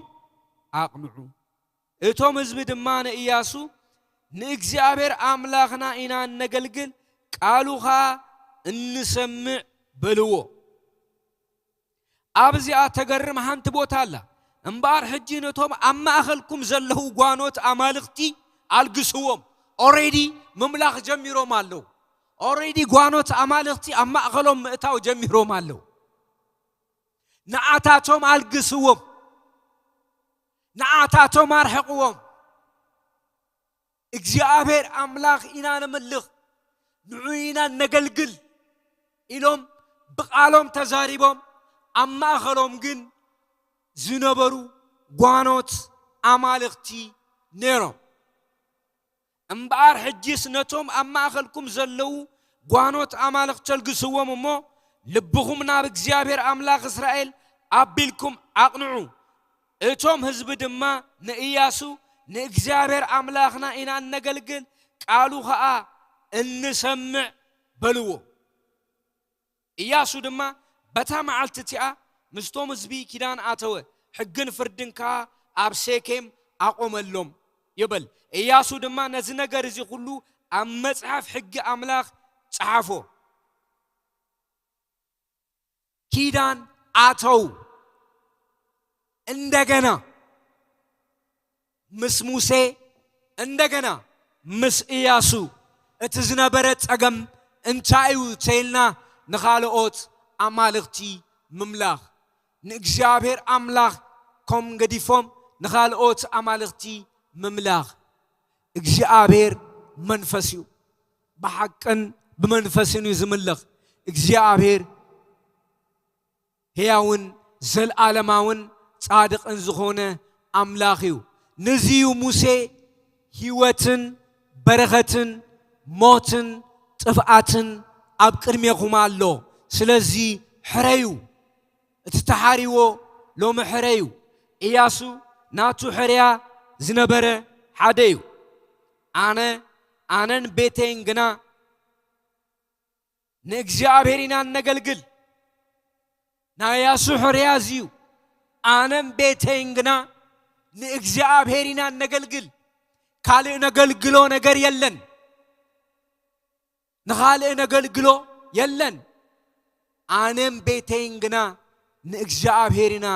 ኣቕንዑ። እቶም ህዝቢ ድማ ንእያሱ ንእግዚኣብሔር ኣምላኽና ኢና እነገልግል፣ ቃሉ ኸኣ እንሰምዕ በልዎ። ኣብዚኣ ተገርም ሓንቲ ቦታ ኣላ። እምበኣር ሕጂ ነቶም ኣብ ማእኸልኩም ዘለዉ ጓኖት ኣማልኽቲ ኣልግስዎም። ኦሬዲ ምምላኽ ጀሚሮም ኣለዉ። ኦሬዲ ጓኖት ኣማልኽቲ ኣብ ማእኸሎም ምእታው ጀሚሮም ኣለዉ። ንዓታቶም ኣልግስዎም፣ ንዓታቶም ኣርሕቕዎም። እግዚኣብሔር ኣምላኽ ኢና ነምልኽ፣ ንዑ ኢና ነገልግል ኢሎም ብቓሎም ተዛሪቦም፣ ኣብ ማእኸሎም ግን ዝነበሩ ጓኖት ኣማልኽቲ ነይሮም። እምበኣር ሕጂስ ነቶም ኣብ ማእኸልኩም ዘለዉ ጓኖት ኣማልኽቲ ተልግስዎም እሞ፣ ልብኹም ናብ እግዚኣብሔር ኣምላኽ እስራኤል ኣቢልኩም ኣቕንዑ። እቶም ህዝቢ ድማ ንእያሱ፣ ንእግዚኣብሔር ኣምላኽና ኢና እነገልግል፣ ቃሉ ኸኣ እንሰምዕ በልዎ። እያሱ ድማ በታ መዓልቲ እቲኣ ምስቶም ህዝቢ ኪዳን ኣተወ፣ ሕግን ፍርድን ከኣ ኣብ ሴኬም ኣቖመሎም ይብል። እያሱ ድማ ነዚ ነገር እዚ ኹሉ ኣብ መጽሓፍ ሕጊ ኣምላኽ ጸሓፎ። ኪዳን ኣተው። እንደገና ምስ ሙሴ፣ እንደገና ምስ እያሱ። እቲ ዝነበረ ጸገም እንታይ እዩ ተይልና፣ ንኻልኦት ኣማልኽቲ ምምላኽ፣ ንእግዚኣብሔር ኣምላኽ ከም ገዲፎም ንኻልኦት ኣማልኽቲ ምምላኽ። እግዚኣብሔር መንፈስ እዩ፣ ብሓቅን ብመንፈስን እዩ ዝምልኽ። እግዚኣብሔር ሕያውን ዘለኣለማውን ጻድቕን ዝኾነ ኣምላኽ እዩ። ነዚ እዩ ሙሴ፣ ህይወትን በረኸትን ሞትን ጥፍኣትን ኣብ ቅድሜኹም ኣሎ፣ ስለዚ ሕረዩ። እቲ ተሓሪዎ ሎሚ ሕረዩ። እያሱ ናቱ ሕርያ ዝነበረ ሓደ እዩ። ኣነ፣ ኣነን ቤተይን ግና ንእግዚኣብሔር ኢና እነገልግል። ናይ ያሱ ሕርያ እዚ እዩ። ኣነን ቤተይን ግና ንእግዚኣብሔር ኢና እነገልግል። ካልእ ነገልግሎ ነገር የለን። ንኻልእ ነገልግሎ የለን። ኣነን ቤተይን ግና ንእግዚኣብሔር ኢና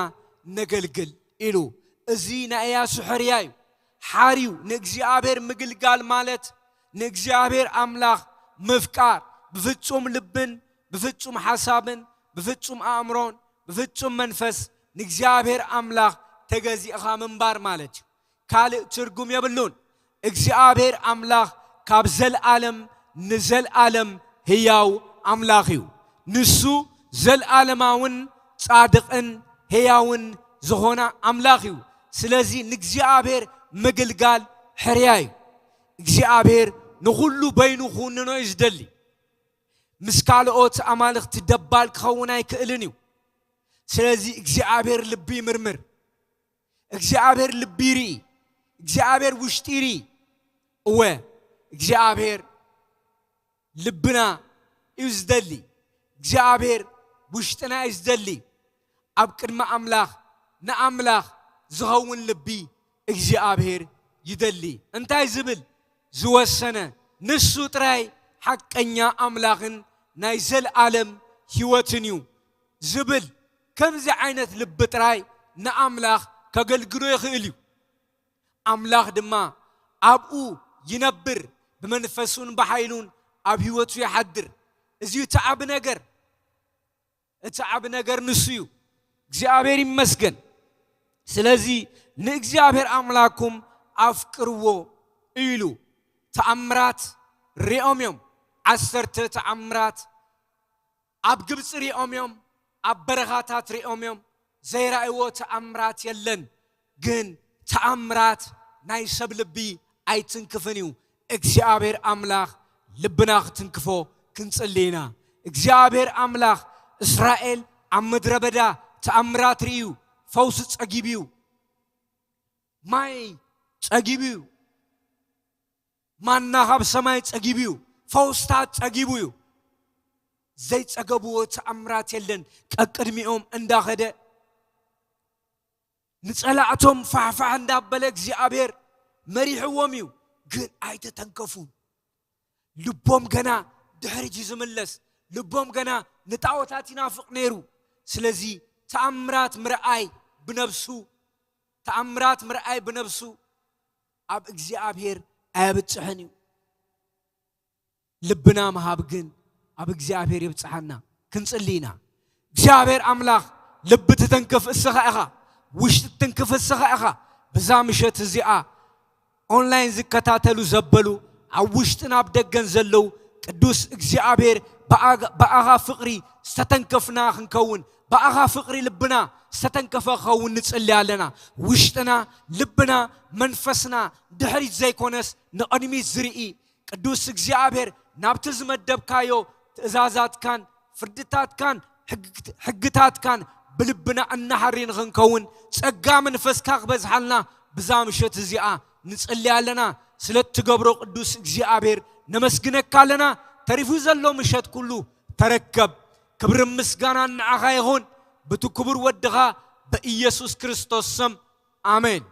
ነገልግል ኢሉ። እዚ ናይ እያሱ ሕርያ እዩ። ሓርዩ ንእግዚኣብሔር ምግልጋል ማለት ንእግዚኣብሔር ኣምላኽ ምፍቃር፣ ብፍጹም ልብን ብፍጹም ሓሳብን ብፍጹም ኣእምሮን ብፍጹም መንፈስ ንእግዚኣብሔር ኣምላኽ ተገዚእኻ ምንባር ማለት እዩ። ካልእ ትርጉም የብሉን። እግዚኣብሔር ኣምላኽ ካብ ዘልኣለም ንዘልኣለም ህያው ኣምላኽ እዩ። ንሱ ዘልኣለማውን ጻድቕን ህያውን ዝኾነ ኣምላኽ እዩ። ስለዚ ንእግዚኣብሔር ምግልጋል ሕርያ እዩ። እግዚኣብሔር ንኹሉ በይኑ ክውንኖ እዩ ዝደሊ። ምስ ካልኦት ኣማልኽቲ ደባል ክኸውን ኣይክእልን እዩ። ስለዚ እግዚኣብሔር ልቢ ይምርምር። እግዚኣብሔር ልቢ ይርኢ። እግዚኣብሔር ውሽጢ ይርኢ። እወ እግዚኣብሔር ልብና እዩ ዝደሊ። እግዚኣብሔር ውሽጥና እዩ ዝደሊ። ኣብ ቅድሚ ኣምላኽ ንኣምላኽ ዝኸውን ልቢ እግዚኣብሔር ይደሊ። እንታይ ዝብል ዝወሰነ ንሱ ጥራይ ሓቀኛ ኣምላኽን ናይ ዘልኣለም ህይወትን እዩ ዝብል ከምዚ ዓይነት ልቢ ጥራይ ንኣምላኽ ከገልግሎ ይኽእል እዩ። ኣምላኽ ድማ ኣብኡ ይነብር፣ ብመንፈሱን ብሓይሉን ኣብ ህይወቱ ይሓድር። እዚ እዩ እቲ ዓቢ ነገር። እቲ ዓቢ ነገር ንሱ እዩ። እግዚኣብሔር ይመስገን። ስለዚ ንእግዚኣብሔር ኣምላኩም ኣፍቅርዎ ኢሉ ተኣምራት ሪኦም እዮም። ዓሰርተ ተኣምራት ኣብ ግብፂ ሪኦም እዮም፣ ኣብ በረኻታት ሪኦም እዮም። ዘይረኣይዎ ተኣምራት የለን። ግን ተኣምራት ናይ ሰብ ልቢ ኣይትንክፍን እዩ። እግዚኣብሔር ኣምላኽ ልብና ክትንክፎ ክንጽሊ ኢና። እግዚኣብሔር ኣምላኽ እስራኤል ኣብ ምድረ በዳ ተኣምራት ርእዩ፣ ፈውሲ ጸጊቡ እዩ። ማይ ጸጊቡ እዩ። ማና ካብ ሰማይ ጸጊቡ እዩ። ፈውስታት ጸጊቡ እዩ። ዘይጸገብዎ ተኣምራት የለን። ቀቅድሚኦም እንዳኸደ ንጸላእቶም ፋሕፋሕ እንዳበለ እግዚኣብሔር መሪሕዎም እዩ። ግን ኣይተተንከፉን። ልቦም ገና ድሕሪት እዩ ዝምለስ። ልቦም ገና ንጣዖታት ይናፍቕ ነይሩ። ስለዚ ተኣምራት ምርኣይ ብነብሱ፣ ተኣምራት ምርኣይ ብነብሱ ኣብ እግዚኣብሔር ኣየብጽሕን እዩ። ልብና ምሃብ ግን ኣብ እግዚኣብሔር ይብጽሓና። ክንጽሊ ኢና። እግዚኣብሔር ኣምላኽ ልቢ ትትንክፍ እስኻ ኢኻ፣ ውሽጢ ትትንክፍ እስኻ ኢኻ። ብዛ ምሸት እዚኣ ኦንላይን ዝከታተሉ ዘበሉ ኣብ ውሽጥን ኣብ ደገን ዘለዉ ቅዱስ እግዚኣብሔር ብኣጋ-፣ ብኣኻ ፍቕሪ ዝተተንከፍና ክንከውን፣ ብኣኻ ፍቕሪ ልብና ዝተተንከፈ ክኸውን ንጽሊ ኣለና። ውሽጥና፣ ልብና፣ መንፈስና ድሕሪት ዘይኮነስ ንቕድሚት ዝርኢ ቅዱስ እግዚኣብሔር ናብቲ ዝመደብካዮ ትእዛዛትካን ፍርድታትካን ሕግ-፣ ሕግታትካን ብልብና እናሓሪ ንኽንከውን ጸጋ መንፈስካ ክበዝሓልና ብዛ ምሸት እዚኣ ንጽሊ ኣለና። ስለ እትገብሮ ቅዱስ እግዚኣብሔር ነመስግነካ ኣለና። ተሪፉ ዘሎ ምሸት ኩሉ ተረከብ። ክብርን ምስጋናን ንዓኻ ይኹን። ብቲ ክቡር ወድኻ ብኢየሱስ ክርስቶስ ስም ኣሜን።